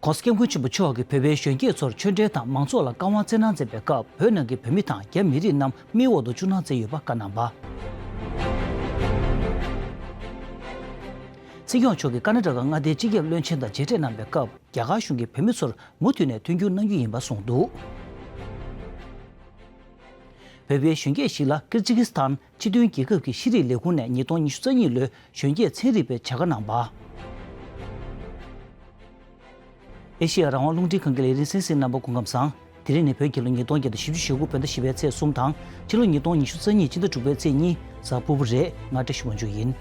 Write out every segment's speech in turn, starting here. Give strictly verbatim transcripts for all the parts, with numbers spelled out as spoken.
༸གོང་ས་༸སྐྱབས་མགོན་ཆེན་པོ་མཆོག་གིས་བོད་པའི་གཞོན་སྐྱེས་ཚོར་ཆོས་འབྲེལ་དང་མང་ཚོགས་ལ་བཀའ་དབང་སྩལ་གནང་མཛད་པའི་སྐབས། བོད་ནང་གི་བོད་མི་དང་རྒྱ་མི་རིགས་རྣམས་མིའི་འོག་ཏུ་བཅུག་གནང་མཛད་ཡོད་པ་བཀའ་གནང་བ། སྲིད་སྐྱོང་མཆོག་གིས་ཀ་ན་ཌ་ག་མངའ་སྡེའི་སྤྱི་ཁྱབ་བློན་ཆེན་དང་མཇལ་འཕྲད་གནང་བའི་སྐབས། རྒྱ་གར་གཞུང་གིས་བོད་མི་ཚོར་མུ་མཐུད་ནས་མཐུན་འགྱུར་གནང་རྒྱུ་ཡིན་པ་གསུངས་འདུག། བོད་པའི་གཞོན་སྐྱེས་ཤིག་ལ་ཀིར་ཇི་ཀི་སི་ཐན་སྤྱི་མཐུན་རྒྱལ་ཁབ་ཀྱི་ཤེས་རིག་ལས་ཁུངས་ནས་ཉིས་སྟོང་ཉི་ཤུ་རྩ་གཉིས་ལོའི་གཞོན་སྐྱེས་ཚན་རིག་པའི་བྱ་དགའ་གནང་བ། ཨེ་ཤེ་ཡ་རང་དབང་རླུང་འཕྲིན་ཁང་གི་ལས་རིམ་གསན་གཟིགས་གནང་བར་སྐུ་ཁམས་བཟང་། དེ་རིང་ནི་བོད་རྒྱལ་ལོ་ཉིས་སྟོང་བརྒྱ་དང་བཞི་བཅུ་ཞེ་དགུ་བོད་ཟླ་བཞི་པའི་ཚེས་གསུམ་དང་། ཕྱི་ལོ་ཉིས་སྟོང་ཉི་ཤུ་རྩ་གཉིས་སྤྱི་ཟླ་དྲུག་པའི་ཚེས་གཉིས་གཟའ་ཕུར་བུ་རེད། ང་བཀྲ་ཤིས་དབང་ཕྱུག་ཡིན།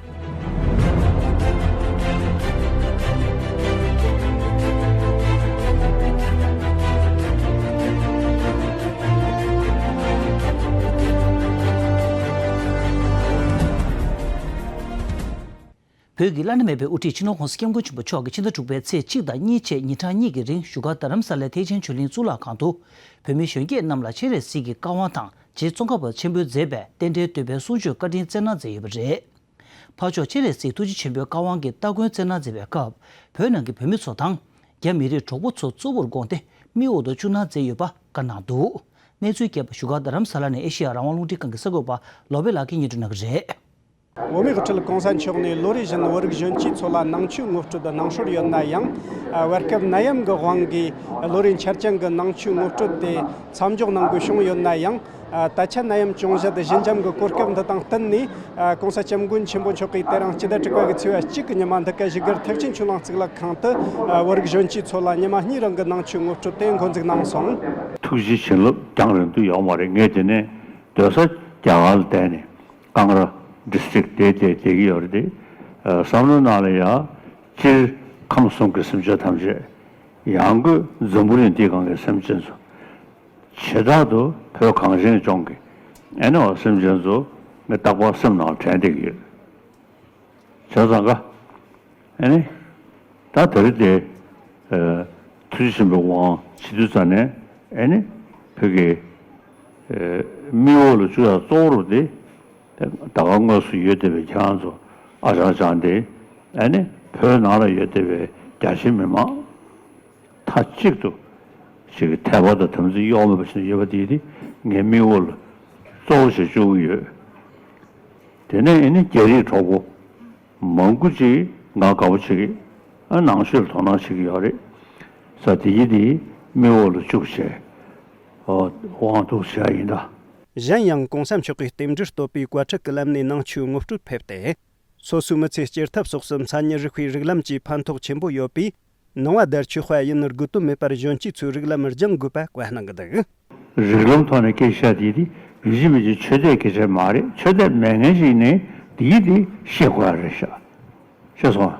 བོད་ཀྱི་བླ་ན་མེད་པའི་དབུ་ཁྲིད་སྤྱི་ནོར་༸གོང་ས་༸སྐྱབས་མགོན་ཆེན་པོ་མཆོག་གིས་ཕྱི་ཟླ་དྲུག་པའི་ཚེས་གཅིག་དང་གཉིས་བཅས་ཉིན་གྲངས་གཉིས་ཀྱི་རིང་བཞུགས་སྒར་རྡ་རམ་ས་ལའི་ཐེག་ཆེན་ཆོས་གླིང་གཙུག་ལག་ཁང་དུ། བོད་མི་གཞོན་སྐྱེས་རྣམས་ལ་སྤྱན་རས་གཟིགས་ཀྱི་བཀའ་དབང་དང་རྗེ་ཙོང་ཁ་པ་ཆེན་པོས་མཛད་པའི་རྟེན་འབྲེལ་བསྟོད་པའི་གསུང་ཆོས་བཀའ་དྲིན་སྩལ་གནང་མཛད་ཡོད་པ་རེད། ཕར་ཕྱོགས་སྤྱན་རས་གཟིགས་ཐུགས་རྗེ་ཆེན་པོའི་བཀའ་དབང་གི་སྟ་གོན་སྩལ་གནང་མཛད་པའི་སྐབས། བོད་ནང་གི་བོད་མི་ཚོ་དང་། རྒྱ་མི་རིགས་གྲོགས་པོ་ཚོ་གཙོ་བོར་དགོངས་ཏེ་མིའི་འོག་ཏུ་བཅུག་གནང་མཛད་ཡོད་པ་བཀའ་གནང་འདུག། གནས་ཚུལ་རྒྱས་པ་བཞུགས་སྒར་རྡ་རམ་ས་ལ་ནས་ཨེ་ཤེ་ཡ་རང་དབང་རླུང་འཕྲིན་ཁང་གི་གསར་འགོད་པ་བློ་བྷེ་ལགས་ཀྱིས་སྙན་སྒྲོན་གནང་གི་རེད། བོད་མིའི་དབུ་ཁྲིད་༸གོང་ས་མཆོག་ནས་ལོ་རེ་བཞིན་བོད་རིགས་གཞོན་སྐྱེས་ཚོ་ལ་ནང་ཆོས་ངོ་སྤྲོད་དང་གནང་སྲོལ་ཡོད་ན་ཡང་། བར་སྐབས་ནད་ཡམས་ཀྱི་དབང་གིས་ལོ་རེ་འཆར་ཅན་གྱི་ནང་ཆོས་ངོ་སྤྲོད་དེ་མཚམས་འཇོག་གནང་དགོས་བྱུང་ཡོད་ན་ཡང་། ད་ཆ་ནད་ཡམས་བྱུང་གཞི་དེ་ཞི་འཇམ་གྱི་གོ་སྐབས་འདི་དང་བསྟུན་ནས། ༸གོང་ས་༸སྐྱབས་མགོན་ཆེན་པོ་མཆོག་གིས་དེ་རིང་སྤྱི་ཟླ་དྲུག་པ་གི་ཚེས་པ་གཅིག་གི་ཉི་མ་འདི་ག་བཞུགས་སྒར་ཐེག་ཆེན་ཆོས་གླིང་གཙུག་ལག་ཁང་དུ་བོད་རིགས་གཞོན་སྐྱེས་ཚོ་ལ་ཉི་མ་གཉིས་རིང་གི་ནང་ཆོས་ངོ་སྤྲོད་དེ་འགོ་འཛུགས་གནང་སོང་། ཐུགས་རྗེ་བྱིན་རླབས་རྒྱང་རིང་དུ་ཡོང་བ་རེད། ངས་དེ་ནས་སྡོད་ས་རྒྱ་གར་ལ་བསྡད་ནས་ཀང་ར་ཌི་སི་ཊིག་དེ་དེ་བསྡད་ཀྱི་ཡོད་རེད་དེ། བསམ་བློ་ནང་ལ་ཡ། སྤྱིར་ཁམས་གསུམ་གྱི་སེམས་ཅན་ཐམས་ཅད་ཡང་སྒོས་འཛམ་བུ་གླིང་འདིའི་སྒང་གི་སེམས་ཅན་ཚོ། བྱེ་བྲག་ཏུ་བོད་གངས་ཅན་ལྗོངས་ཀྱི་ཨེ་ནི་བ་སེམས་ཅན་ཚོ་ངས་རྟག་པར་སེམས་ནང་དྲན་བསྡད་ཀྱི་ཡོད། བྱས་ཙང་ཀ་ཨེ་ནི་ད་དེ་རིང་དེ་ཐུགས་རྗེ་ཆེན་པོའི་དབང་བྱེད་དུས་ཙ་ནས་ཨེ་ནི་བོད་ཀྱི་མིའི་འོག་ལ་བཅུག་ཡ་གཙོ་བོ་རུ་དེ་ད་ག་དངོས་སུ་ཡོད་བསྡད་པའི་ཁྱེད་རང་ཚོ་ཨ་ཅང་ཅང་དེ་ཨེ་ནི་བོད་ནང་ལ་ཡོད་བསྡད་པའི་རྒྱ་ཆེ་མི་མང་མཐའ་གཅིག་ཏུ་ཞིག་གི་དད་པ་དང་དམ་ཚིག་གཡོ་མེད་པ་ཞིག་ཡོད་པ་དེ་དེ་ངའི་མིག་འོག་ལ་གཙོ་བོ་ཞིག་བཅུག་གི་ཡོད། དེ་ནས་ཨེ་ནི་རྒྱ་རིགས་གྲོགས་པོ་མང་པོ་ཅིག་ང་དགའ་པོ་བྱེད་ཀྱི་ཨ་ནང་ཆོས་ལ་དོ་སྣང་བྱེད་ཀྱི་ཡོད་རེད། ས་དེ་ཡི་དེ་མིག་འོག་ལ་བཅུག་བྱས་ཨོ་དབང་འདུག་བྱས་ཡིན་ད། གཞན་ཡང་གོང་ས་མཆོག་གིས་རྟེན་འབྲེལ་བསྟོད་པའི་བཀའ་ཁྲིད་ཀྱི་ལམ་ནས་ནང་ཆོས་ངོ་སྤྲོད་ཕེབས་ཏེ། སོ་སོའི་མི་ཚེ་སྐྱེལ་ཐབས་སོགས་སུ་མཚན་ཉིད་རིག་པའི་རིགས་ལམ་གྱི་ཕན་ཐོགས་ཆེན་པོ་ཡོད་པས། ནང་པ་དར་ཆོས་དཔལ་ཡུན་དགུ་སྟོན་མེད་པར་གཞོན་སྐྱེས་ཚོའི་རིགས་ལམ་སྦྱང་དགོས་པ་བཀའ་གནང་གི་འདུག། རིགས་ལམ་ཐོག་ནས་སྐད་ཆ་དེ་དེ་ཡིན་གཅིག་མིན་གཅིག་ཆོས་དད་སྐད་ཆ་མ་རེད། ཆོས་དད་མེད་མཁན་ཞིག་ནས་དེ་ཡིན་དེ་ཤེས་དགོས་ཡ་རེད་ཤག། ཤེས་སོང་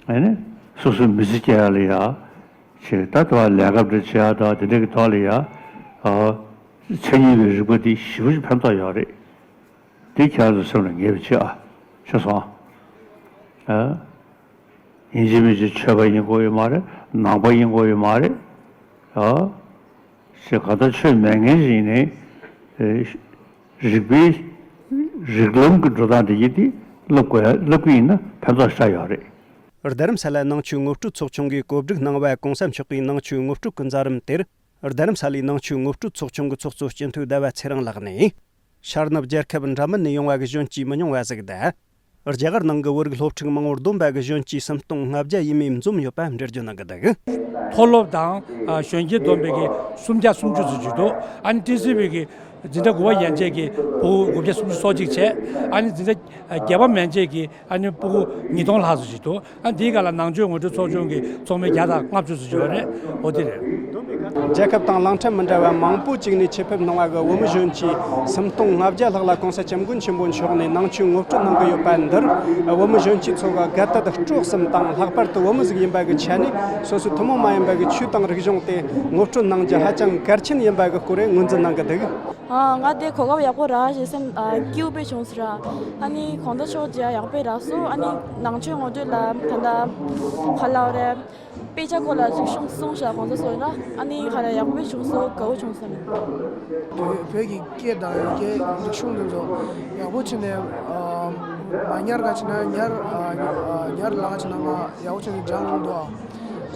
ཨ། ཨ་ནི་སོ་སོའི་མི་ཚེ་སྐྱེལ་ཡ་ལ་ཡ་ཆེ་ད་དུ་ལས་ཀ་འདྲ་བྱེད་ཡ་ད་དེ་འདྲ་གི་ཐོག་ལ་ཡ་མཚན་ཉིད་པའི་རིག་པ་དེ་ཞེ་པོ་ཅིག་ཕན་ཐོགས་ཡོད་རེད། དེ་ཁྱེད་རང་ཚོ་སེམས་ལ་ངེས་པ་བྱེད་ཨ། ཤེས་སོང་ཨ། ཡིན་གཅིག་མིན་གཅིག་ཆོས་པ་ཡིན་དགོས་ཡོད་མ་རེད། ནང་པ་ཡིན་དགོས་ཡོད་མ་རེད། ཨ། ཞེས་གང་ལྟར་ཆོས་མེད་མཁན་ཞིག་ནས་རིག་པའི་རིགས་ལམ་གྱི་འགྲོ་སྟངས་དེ་ཡིན་དེ་བསླབ་དགོས་ཡ་བསླབ་ཀྱི་ཡིན་ན་ཕན་ཐོགས་ཤ་ཡོད་རེད། རྡ་རམ་ས་ལ་ནང་ཆོས་ངོ་སྤྲོད་ཚོགས་ཆུང་གིས་གོ་སྒྲིག་གནང་བའི་གོང་ས་མཆོག་གི་ནང་ཆོས་ངོ་སྤྲོད་ཀྱི་མཛད་རིམ་དེར། རྡ་རམ་ས་ལའི་ནང་ཆོས་ངོ་སྤྲོད་ཚོགས་ཆུང་གི་ཚོགས་གཙོ་སྤྱི་འཐུས་ཟླ་བ་ཚེ་རིང་ལགས་ནས། ཤར་ནུབ་རྒྱལ་ཁབ་འདྲ་མིན་ནས་ཡོང་བ་གི་གཞོན་སྐྱེས་མི་ཉུང་བ་ཟིག་དང་། རྒྱ་གར་ནང་གི་བོད་རིགས་སློབ་ཕྲུག་མང་བོར་བསྡོམས་པ་གི་གཞོན་སྐྱེས་སུམ་སྟོང་ལྔ་བརྒྱ་ཡས་མས་འཛོམས་ཡོད་པ་འགྲེལ་བརྗོད་གནང་གི་འདུག། མཐོ་སློབ་དང་གཞོན་སྐྱེས་བསྡོམས་པའི་གི་སུམ་བརྒྱ་སུམ་ཅུ་ཙམ་ཅིག་འདུག། ཨ་ནི་ཊི་སི་ཝི་གི་འཛིན་གྲྭ་དགུ་པ་ཡན་ཆད་ཀྱི་ཕྲུ་གུ་དགུ་བརྒྱ་སུམ་ཅུ་སོ་གཅིག་བྱས། ཨ་ནི་འཛིན་གྲྭ་བརྒྱད་པ་མན་ཆད་ཀྱི་ཨ་ནི་ཕྲུ་གུ་ཉིས་སྟོང་ལྷག་ཙམ་ཞིག་འདུག། ཨ་འདིའི་སྒང་ལ་ནང་ཆོས་ངོ་སྤྲོད་ཚོགས་ཆུང་གི་ཚོགས་མི་བརྒྱ་དང་ལྔ་བཅུ་ཙམ་ཡོད་རེད། འོ་དེ་རེད། རྒྱལ་ཁབ་དང་གླིང་ཕྲན་མི་འདྲ་བ་མང་པོ་ཅིག་ནས་ཆེད་ཕེབས་གནང་བ་གི་བོད་མི་གཞོན་སྐྱེས་སུམ་སྟོང་ལྔ་བརྒྱ་ལྷག་ལ་༸གོང་ས་༸སྐྱབས་མགོན་ཆེན་པོ་མཆོག་ནས་ནང་ཆོས་ངོ་སྤྲོད་གནང་གི་ཡོད་པ་འདིར། བོད་མི་གཞོན་སྐྱེས་ཚོ་གི་དགའ་དད་སྤྲོ་གསུམ་དང་། ལྷག་པར་དུ་བོད་མི་ཟིག་ཡིན་པ་གི་ཆ་ནས་སོ་སོའི་ཐུན་མོང་མ་ཡིན་པ་གི་ཆོས་དང་རིག་གཞུང་དེ་ངོ་སྤྲོད་གནང་རྒྱུ་ཧ་ཅང་གལ་ཆེན་ཡིན་པ་གི་སྐོར་རེ་ངོས་འཛིན་གནང་གི་འདུག། ཨ། ང་དེ་གོ་སྐབས་ཡག་པོ་རག་ཞེས་སེམས་ཨ་སྐྱིད་པོ་བྱུང་ཟེར། ཨ་ནི་གང་ལྟར་ཕྱོགས་ཀྱི་ཡག་པོ་རག་སོང་། ཨ་ནི་ནང་ཆོས་ངོ་སྤྲོད་ལ་ད་ལྟ་ག་ལབ་རེད། དཔེ་ཆ་སྐོར་ལ་ཅིག་གསུངས་གསུངས་ཤག། གང་ལྟར་སོང་ན་ཨ་ནི་ག་རེ་ཡག་པོ་བྱུང་སོང་། དགའ་བོ་བྱུང་སོང་། བོད་བོད་ཀྱི་སྐད་དང་ཡི་གེ་རིག་གཞུང་འདི་ཚོ་ཡག་པོ་བྱས་ནས་ཨ་མ་ཉར་ག་བྱས་ན་ཉར་ཨ་ཉར་ལ་ག་བྱས་ན་ང་ཡག་པོ་བྱས་ནས་སྦྱང་འོང་འདུག་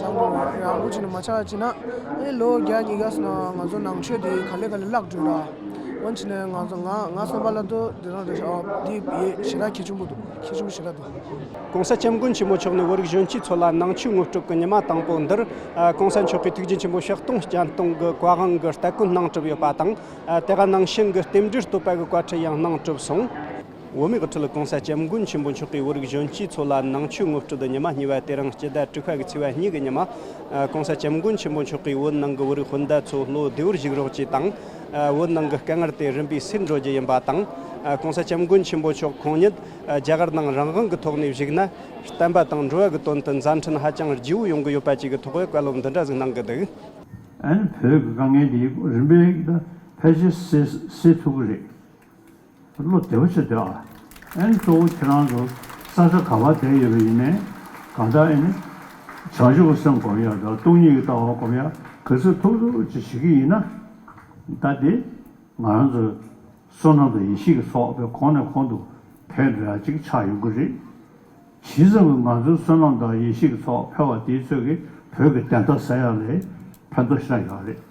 ཨ། ཡག་པོ་བྱས་ནས་མ་ཆགས་བྱས་ན། ཨེ་ལོ་བརྒྱ་ཉིས་བརྒྱ་སོང་ན་ང་ཚོ་ནང་ཆོས་དེ་ག་ལེ་ག་ལེ་བརླག་འགྲོ་ར། འོན་ཅི་ནས་ང་ཚོ་ང་ང་སོང་པ་ལ་དོ་དེ་རང་རེད་ཤག་འདི་ཡེ་ཞེ་དྲག་གལ་ཆེན་པོ་འདུག་གལ་ཆེན་པོ་ཞེ་དྲག་འདུག་གོང་ས་སྐྱབས་མགོན་ཆེན་པོ་མཆོག་ནས་བོད་རིགས་གཞོན་སྐྱེས་ཚོ་ལ་ནང་ཆོས་ངོ་སྤྲོད་ཀྱི་ཉི་མ་དང་པོ་འདིར། ཨ། གོང་ས་མཆོག་གིས་ཐུགས་རྗེ་ཆེན་པོ་ཕྱག་སྟོང་སྤྱན་སྟོང་གི་བཀའ་དབང་གི་སྟ་གོན་གནང་གྲུབ་ཡོད་པ་དང་། ཨ། དེ་ག་ནང་བཞིན་གྱི་རྟེན་འབྲེལ་བསྟོད་པ་གི་བཀའ་ཁྲིད་ཡང་གནང་གྲུབ་སོང་། བོད་མིའི་དབུ་ཁྲིད་གོང་ས་སྐྱབས་མགོན་ཆེན་པོ་མཆོག་གིས་བོད་རིགས་གཞོན་སྐྱེས་ཚོ་ལ་ནང་ཆོས་ངོ་སྤྲོད་ཉི་མ་གཉིས་པ་དེ་རིང་སྤྱི་ཟླ་དྲུག་པ་གི་ཚེས་པ་གཉིས་ཀྱི་ཉི་མ། ཨ། གོང་ས་སྐྱབས་མགོན་ཆེན་པོ་མཆོག་གིས་བོད་ནང་གི་བོད་རིགས་སྤུན་ཟླ་ཚོ་བློ་བདེ་བོར་བཞུགས་རོགས་ཅེས་དང་། ཨ། བོད་ནང་གི་དཀའ་ངལ་དེ་རིམ་པས་སེལ་འགྲོ་རྒྱུ་ཡིན་པ་དང་། ཨ། གོང་ས་སྐྱབས་མགོན་ཆེན་པོ་མཆོག་ཁོང་ཉིད། ཨ། རྒྱ་གར་ནང་རང་དབང་གི་ཐོག་ནས་བཞུགས་ན། བསྟན་པ་དང་འགྲོ་བ་གི་དོན་དུ་མཛའ་འཕྲིན་ཧ་ཅང་རྒྱས་པོ་ཡོང་གི་ཡོད་པ་བཅས་ཀྱི་ཐོག་བཀའ་སློབ་འདི་འདྲ་ཟིག་གནང་གི་འདུག་ཨ་ནི་བོད་ཀྱི་དཀའ་ངལ་འདི་རིམ་པས་ད་ཕལ་ཆེར་སེལ་སེལ་ཐུབ་ཀྱི་རེད། བློ་བདེ་བོ་བྱེད་སྡོད་ཨ། ཨ་ནི་གཙོ་བོ་ཁྱེད་རང་ཚོ་ས་ཆ་ག་པར་བསྡད་ཡོད་པ་ཡིན་ནའི་གང་ལྟར་ཨ་ནི་བྱང་ཆུབ་ཀྱི་སེམས་སྒོམ་ཡག་དང་སྟོང་ཉིད་ཀྱི་ལྟ་བ་སྒོམ་ཡག་ག་ཚོད་ཐུབ་ཐུབ་ཅིག་བྱེད་ཀྱི་ཡིན་ན། ད་དེ་ང་རང་ཚོའི་བསོད་ནམས་དང་ཡེ་ཤེས་ཀྱི་ཚོགས་པའི་གོང་ནས་གོང་དུ་འཕེལ་འགྲོ་ཡག་ཅིག་ཆགས་ཡོང་གི་རེད། ཇི་ཙམ་གྱིས་ང་ཚོའི་བསོད་ནམས་དང་ཡེ་ཤེས་ཀྱི་ཚོགས་འཕེལ་བ་དེའི་ཚོད་ཀྱིས་བོད་ཀྱི་བདེན་མཐའ་གསལ་ཡག་ལ་ཕན་ཐོགས་ཞེ་དྲག་ཡོད་རེད།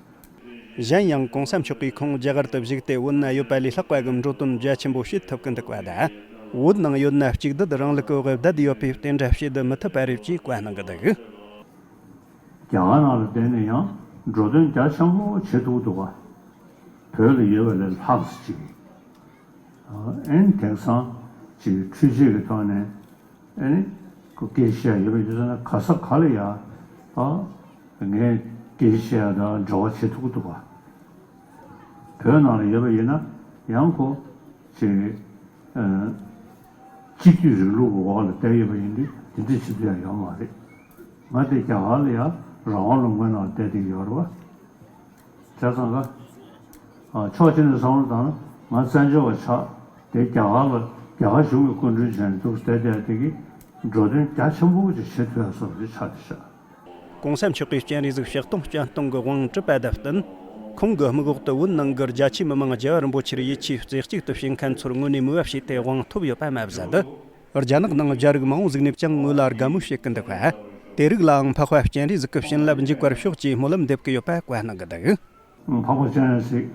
གཞན་ཡང་གོང་ས་མཆོག་གིས་ཁོང་རྒྱ་གར་དུ་བཞུགས་ཏེ་བོད་ན་ཡོད་པ་ལས་ལྷག་པ་གི་འགྲོ་དོན་རྒྱ་ཆེན་པོ་བྱེད་ཐུབ་ཀྱི་འདུག་པ་དང་། བོད་ནང་ཡོད་ན་གཅིག་སྡུད་རིང་ལུགས་ཀྱི་འོག་བསྡད་ཡོད་པས་དེ་འདྲ་བྱེད་དུ་མི་ཐུབ་པ་རེད་ཅེས་བཀའ་གནང་གི་འདུག་རྒྱ་གར་ནང་ལ་བསྡད་ནས་ཡང་འགྲོ་དོན་རྒྱ་ཆེན་པོ་བྱེད་ཐུབ་འདུག་པ། བོད་ལ་ཡོད་པ་ལས་ལྷག་ཙམ་ཅིག་ཨ་ནི་དེང་སང་ཅིག་འཕྲུལ་ཆས་ཀྱི་ཐོག་ནས་ཨ་ནི་ཁོ་སྐད་ཆ་བཤད་ཡོད་པ་ཡིན་ཙང་ན་ག་ས་ག་ལ་ཡ་ཨ་ངས་སྐད་ཆ་བཤད་ཡ་དང་འབྲེལ་བ་བྱེད་ཐུབ་ཀྱི་འདུག་ག་བོད་ནང་ལ་ཡོད་པ་ཡིན་ན་ཡང་ཁོ་ཅིག་ཨ་གཅིག་སྡུད་རིང་ལུགས་ཀྱི་འོག་ལ་བསྡད་ཡོད་པ་ཡིན་དུས་དེ་འདྲ་བྱེད་ཐུབ་ཡ་ཡོད་མ་རེད། ང་དེ་རྒྱ་གར་ལ་ཡ་རང་དབང་ལུང་པའི་ནང་བསྡད་བསྡད་ཀྱི་ཡོད་རེད་བ། བྱས་ཙང་ཀ་ཨ་ཕྱོགས་གཅིག་ནས་བསམ་བློ་བཏང་ན་ང་བཙན་བྱོལ་བ་ཆགས་དེ་རྒྱ་གར་ལ་རྒྱ་གར་གཞུང་གི་སྐུ་མགྲོན་བྱས་ནས་འདུག་བསྡད་བསྡད་དེ་གི་འགྲོ་དོན་རྒྱ་ཆེན་པོ་ཅིག་བྱེད་ཐུབ་ཡ་བཟོ་འདྲ་ཆགས་བསྡད་ཤག་གོང་ས་མཆོག་གིས་སྤྱན་རས་གཟིགས་ཕྱག་སྟོང་སྤྱན་སྟོང་གི་དབང་གྲུབ་པ་དང་བསྟུན། ཁོང་གི་དམིགས་འོག་ཏུ་བོད་ནང་གི་རྒྱ་ཆེའི་མི་མང་རྒྱལ་བ་རིན་པོ་ཆེར་ཡིད་ཆེས་རྩེ་གཅིག་ཏུ་བྱེད་མཁན་ཚོར་དངོས་གནས་མོས་པ་བྱས་ཏེ་དབང་ཐོབ་ཡོད་པ་མ་ཟད། རྒྱ་ནག་ནང་རྒྱ་རིགས་མང་བོ་ཟིག་ནས་ཀྱང་ངོས་ལ་དགའ་མོས་བྱེད་ཀྱི་འདུག་པ། དེ་རིགས་ལའང་འཕགས་པ་སྤྱན་རས་གཟིགས་ཀྱི་བྱིན་རླབས་འཇུག་པར་ཤོག་ཅེས་སྨོན་ལམ་འདེབས་ཀྱི་ཡོད་པ་བཀའ་གནང་གི་འདུག་འཕགས་པ་སྤྱན་རས་གཟིགས་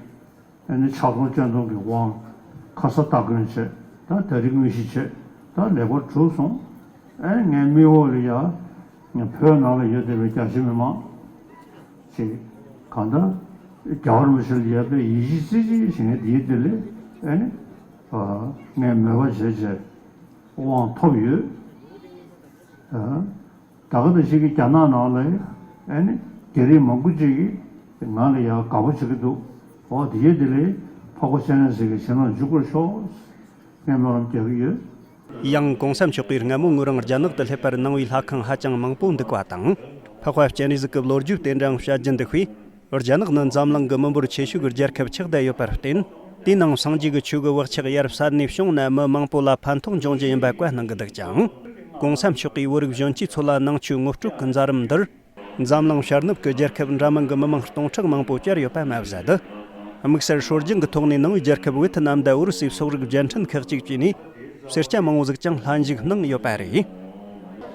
ཨ་ནི་ཕྱག་སྟོང་སྤྱན་སྟོང་གི་དབང་ཁ་ས་སྟ་གོན་བྱས་ད་དེ་རིང་དངོས་གཞི་བྱས་ད་ལེགས་པར་གྲུབ་སོང་། ཨ་ངའི་མིག་འོག་ལ་ཡ་ངའི་བོད་ནང་ལ་ཡོད་བསྡད་པའི་རྒྱ་ཆེ་མི་མང་ཅིག་གང་ལྟར་རྒྱལ་བ་རིན་པོ་ཆེ་ལ་ཡོད་པའི་ཡིད་ཆེས་རྩེ་གཅིག་བྱེད་མཁན་དེའི་དེ་ལས་ཨ་ནི་ངས་མོས་པ་བྱས་བྱས་དབང་ཐོབ་ཡོད། ད་ག་ནང་བཞིན་གྱི་རྒྱ་ནག་ནང་ལ་ཨ་ནི་རྒྱ་རིགས་མང་པོ་ཅིག་གིས་ང་ལ་ཡང་དགའ་པོ་བྱེད་ཀྱི་འདུག་འོ་དེ་ཡས་དེ་ལས་འཕགས་པ་སྤྱན་རས་གཟིགས་ཀྱི་བྱིན་རླབས་འཇུག་པར་ཤོག་ངས་སྨོན་ལམ་རྒྱག་གི་ཡོད། ཡང་གོང་ས་མཆོག་གིས་སྔ་མོ་ངོས་རང་རྒྱ་ནག་ཏུ་སླེབས་པར་གནང་བའི་ལྷ་ཁང་ཧ་ཅང་མང་པོ་འདུག་པ་དང་། འཕགས་པ་སྤྱན་རས་གཟིགས་ཀྱི་ལོ་རྒྱུས་དེ་འདྲའང་བཤད་རྒྱུ་འདུག་པས། རྒྱ་ནག་ནི་འཛམ་གླིང་གི་མི་འབོར་ཆེ་ཤོས་ཀྱི་རྒྱལ་ཁབ་ཆགས་བསྡད་ཡོད་པར་བརྟེན། དེའི་ནང་སངས་རྒྱས་ཀྱི་ཆོས་ཀྱི་བག་ཆགས་ཡར་ཟ་ནས་བྱུང་ན་མི་མང་པོ་ལ་ཕན་ཐོགས་འབྱུང་རྒྱུ་ཡིན་པ་བཀའ་གནང་གི་འདུག་ཅིང་། གོང་ས་མཆོག་གིས་བོད་རིགས་གཞོན་སྐྱེས་ཚོ་ལ་ནང་ཆོས་ངོ་སྤྲོད་ཀྱི་མཛད་རིམ་འདིར། འཛམ་གླིང་ཤར་ནུབ་ཀྱི་རྒྱལ་ཁབ་འདྲ་མིན་གྱི་མི་མང་སྟོང་ཕྲག་མང་པོ་བཅར་ཡོད་པ་མ་ཟད། དམིགས་བསལ་སྲོལ་རྒྱུན་གྱི་ཐོག་ནས་ནང་པའི་རྒྱལ་ཁབ་ཝེ་ཐི་ནམ་དང་ཨུ་རུ་སུའི་སོག་རིགས་རྒྱལ་ཕྲན་ཁག་ཅིག་བཅས་ནས། སེར་སྐྱ་མང་བོ་ཟིག་ཀྱང་ལྷན་ཞུགས་གནང་ཡོད་པ་རེད།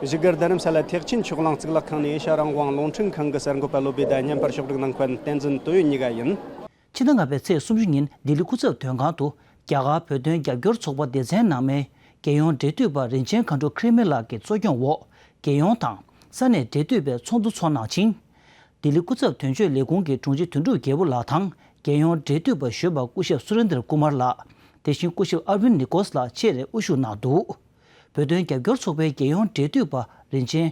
བཞུགས་སྒར་རྡ་རམ་ས་ལ་ཐེག་ཆེན་ཆོས་གླིང་གཙུག་ལག་ཁང་ནས་ཨེ་ཤ་རང་དབང་རླུང་འཕྲིན་ཁང་གི་གསར་འགོད་པ་བློ་བདེ་དང་། བརྙན་པར་ཕྱོགས་སྒྲིག་གནང་མཁན་བསྟན་འཛིན་དོན་ཡོད་གཉིས་ཀ་ཡིན། ཕྱི་ཟླ་ལྔ་པའི་ཚེས་སུམ་ཅུ་ཉིན་ལྡི་ལི་སྐུ་ཚབ་དོན་ཁང་དུ་རྒྱ་གར་བོད་དོན་རྒྱབ་སྐྱོར་ཚོགས་པ་སྡེ་ཚན་ནང་མའི་རྒྱལ་ཡོངས་འབྲེལ་མཐུད་པ་རིན་ཆེན་མཁའ་འགྲོ་ཁེ་རི་མེ་ལགས་ཀྱི་གཙོ་སྐྱོང་འོག་རྒྱལ་ཡོངས་དང་ས་གནས་འབྲེལ་མཐུད་པའི་ཚོགས་འདུ་འཚོགས་གནང་ཞིང་། ལྡི་ལི་སྐུ་ཚབ་དོན་གཅོད་ལས་ཁུངས་ཀྱི་དྲུང་ཆེ་དོན་གྲུབ་རྒྱལ་པོ་ལགས་དང་རྒྱལ་ཡོངས་འབྲེལ་མཐུད་པ་གཞོན་པ་སྐུ་ཞབས་སུ་རེན་དར་ཀུ་མར་ལགས། དེ་བཞིན་སྐུ་ཞབས་ཨར་ཝིན་ནི་ཀོས་ལགས་བཅས་རེད་དབུ་བཞུགས་གནང་འདུག་བོད་དོན་རྒྱབ་སྐྱོར་ཚོགས་པའི་རྒྱལ་ཡོངས་འབྲེལ་མཐུད་པ་རིན་ཆེན་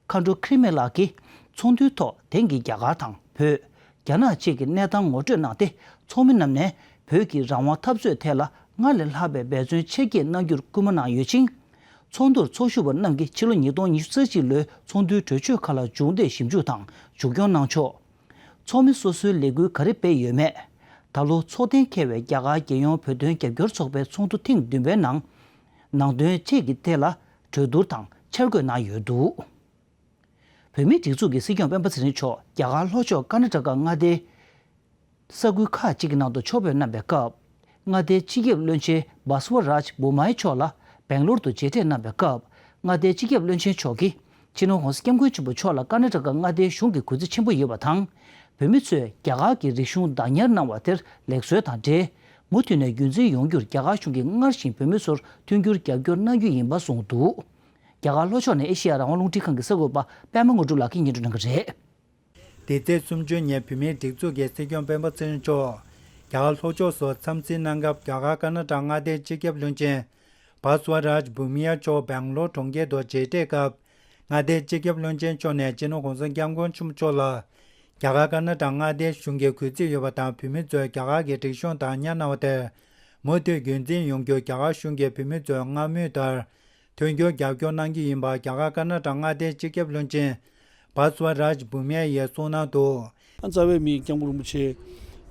མཁའ་འགྲོ་ཁེ་རི་མེ་ལགས་ཀྱིས་ཚོགས་འདུའི་ཐོག་དེང་གི་རྒྱ་གར་དང་བོད། རྒྱ་ནག་བཅས་ཀྱི་གནས་སྟངས་ངོ་སྤྲོད་གནང་སྟེ། ཚོགས་མི་རྣམས་ནས་བོད་ཀྱི་རང་དབང་འཐབ་རྩོད་ཐད་ལ་སྔར་ལས་ལྷག་པའི་འབད་བརྩོན་ཆེ་བསྐྱེད་གནང་རྒྱུར་སྐུལ་མ་གནང་ཡོད་ཅིང་། ཚོགས་འདུར་ཚོགས་ཞུགས་པ་རྣམས་ཀྱིས་ཕྱི་ལོ་ཉིས་སྟོང་ཉི་ཤུ་རྩ་གཅིག་ལོའི་ཚོགས་འདུའི་གྲོས་ཆོད་ཁག་ལ་མཇུག་འབྲས་ཞིབ་འཇུག་དང་མཇུག་སྐྱོང་གནང་ཕྱོགས། ཚོགས་མི་སོ་སོའི་ལས་འགུལ་ག་རེ་སྤེལ་ཡོད་མེད། ད་ལོ་ཚོགས་གཏན་འཁེལ་བའི་རྒྱ་གར་རྒྱལ་ཡོངས་བོད་དོན་རྒྱབ་སྐྱོར་ཚོགས་པའི་ཚོགས་འདུ་ཐེངས་བདུན་པའི་ནང་ནང་དོན་བཅས་ཀྱི་ཐད་ལ་གྲོས་བསྡུར་དང་འཆར་འགོད་གནང་ཡོད་འདུག་བོད་མིའི་སྒྲིག་འཛུགས་ཀྱི་སྲིད་སྐྱོང་སྤེན་པ་ཚེ་རིང་མཆོག་རྒྱ་གར་ལྷོ་ཕྱོགས་ཀར་ནཱ་ཊ་ཀ་མངའ་སྡེའི་ས་ཁུལ་ཁག་ཅིག་གི་ནང་དུ་ཕྱོགས་ཕེབས་གནང་པའི་སྐབས། མངའ་སྡེའི་སྤྱི་ཁྱབ་བློན་ཆེན་བྷ་སུ་བ་རཱཇ་བྷོ་མཱའི་མཆོག་ལ་སྦེང་ལོར་དུ་མཇལ་འཕྲད་གནང་པའི་སྐབས། མངའ་སྡེའི་སྤྱི་ཁྱབ་བློན་ཆེན་མཆོག་གིས་ སྤྱི་ནོར་༸གོང་ས་༸སྐྱབས་མགོན་ཆེན་པོ་མཆོག་ལ་ཀར་ན་ཊ་ཀ་མངའ་སྡེའི་གཞུང་གི་གུས་བརྩི་ཆེན་པོ་ཡོད་པ་དང་། བོད་མི་ཚོས་རྒྱ་གར་གྱི་རིག་གཞུང་བདག་ཉར་གནང་བ་དེར་ལེགས་གསོལ་དང་འབྲེལ། མུ་མཐུད་ནས་རྒྱུན་འཛིན་ཡོང་རྒྱུར་རྒྱ་གར་གཞུང་གིས་སྔར་བཞིན་བོད་མི་ཚོར་མཐུན་འགྱུར་རྒྱབ་སྐྱོར་གནང་རྒྱུ་ཡིན་པ་གསུངས་འདུག་རྒྱ་གར་ལྷོ་ཕྱོགས་ནས་ཨེ་ཤེ་ཡ་རང་དབང་རླུང་འཕྲིན་ཁང་གི་གསར་འགོད་པ་པད་མ་དངོས་གྲུབ་ལགས་ཀྱིས་སྙན་སྒྲོན་གནང་གི་རེད། འདི་ཚེས་སུམ་ཅུ་ཉིན་བོད་མིའི་སྒྲིག་འཛུགས་ཀྱི་སྲིད་སྐྱོང་སྤེན་པ་ཚེ་རིང་མཆོག་རྒྱ་གར་ལྷོ་ཕྱོགས་སུ་འཚམས་གཟིགས་གནང་སྐབས། རྒྱ་གར་ཀར་ན་ཊ་མངའ་སྡེའི་སྤྱི་ཁྱབ་བློན་ཆེན་བྷ་སུ་བ་རཱཇ་བྷུ་མི་ཡ་མཆོག་སྦེང་ལོར་གྲོང་ཁྱེར་དུ་མཇལ་འཕྲད་སྐབས། མངའ་སྡེའི་སྤྱི་ཁྱབ་བློན་ཆེན་མཆོག་ནས་སྤྱི་ནོར་༸གོང་ས་༸སྐྱབས་མགོན་ཆེན་པོ་མཆོག་ལ་རྒྱ་གར་ཀར་ན་ཊ་མངའ་སྡེའི་གཞུང་གི་གུས་བརྩི་ཡོད་པ་དང་། བོད་མི་ཚོས་རྒྱ་གར་གྱི་རིག་གཞུང་བདག་ཉར་གནང་བ་དེར་མུ་མཐུད་རྒྱུན་འཛིན་ཡོང་རྒྱུར་རྒྱ་གར་གཞུང་གིས་བོད་མི་ཚོའི་སྔར་མུས་ལྟར་མཐུན་འགྱུར་རྒྱབ་སྐྱོར་གནང་རྒྱུ་ཡིན་པ་རྒྱ་གར་ཀར་ན་ཊ་མངའ་སྡེའི་སྤྱི་ཁྱབ་བློན་ཆེན་བྷ་སུ་བ་རཱཇ་བྷུ་མི་ཡ་ཡིས་གསུངས་གནང་འདུག། རྩ་བའི་མི་སྐྱབས་མགོན་རིན་པོ་ཆེ་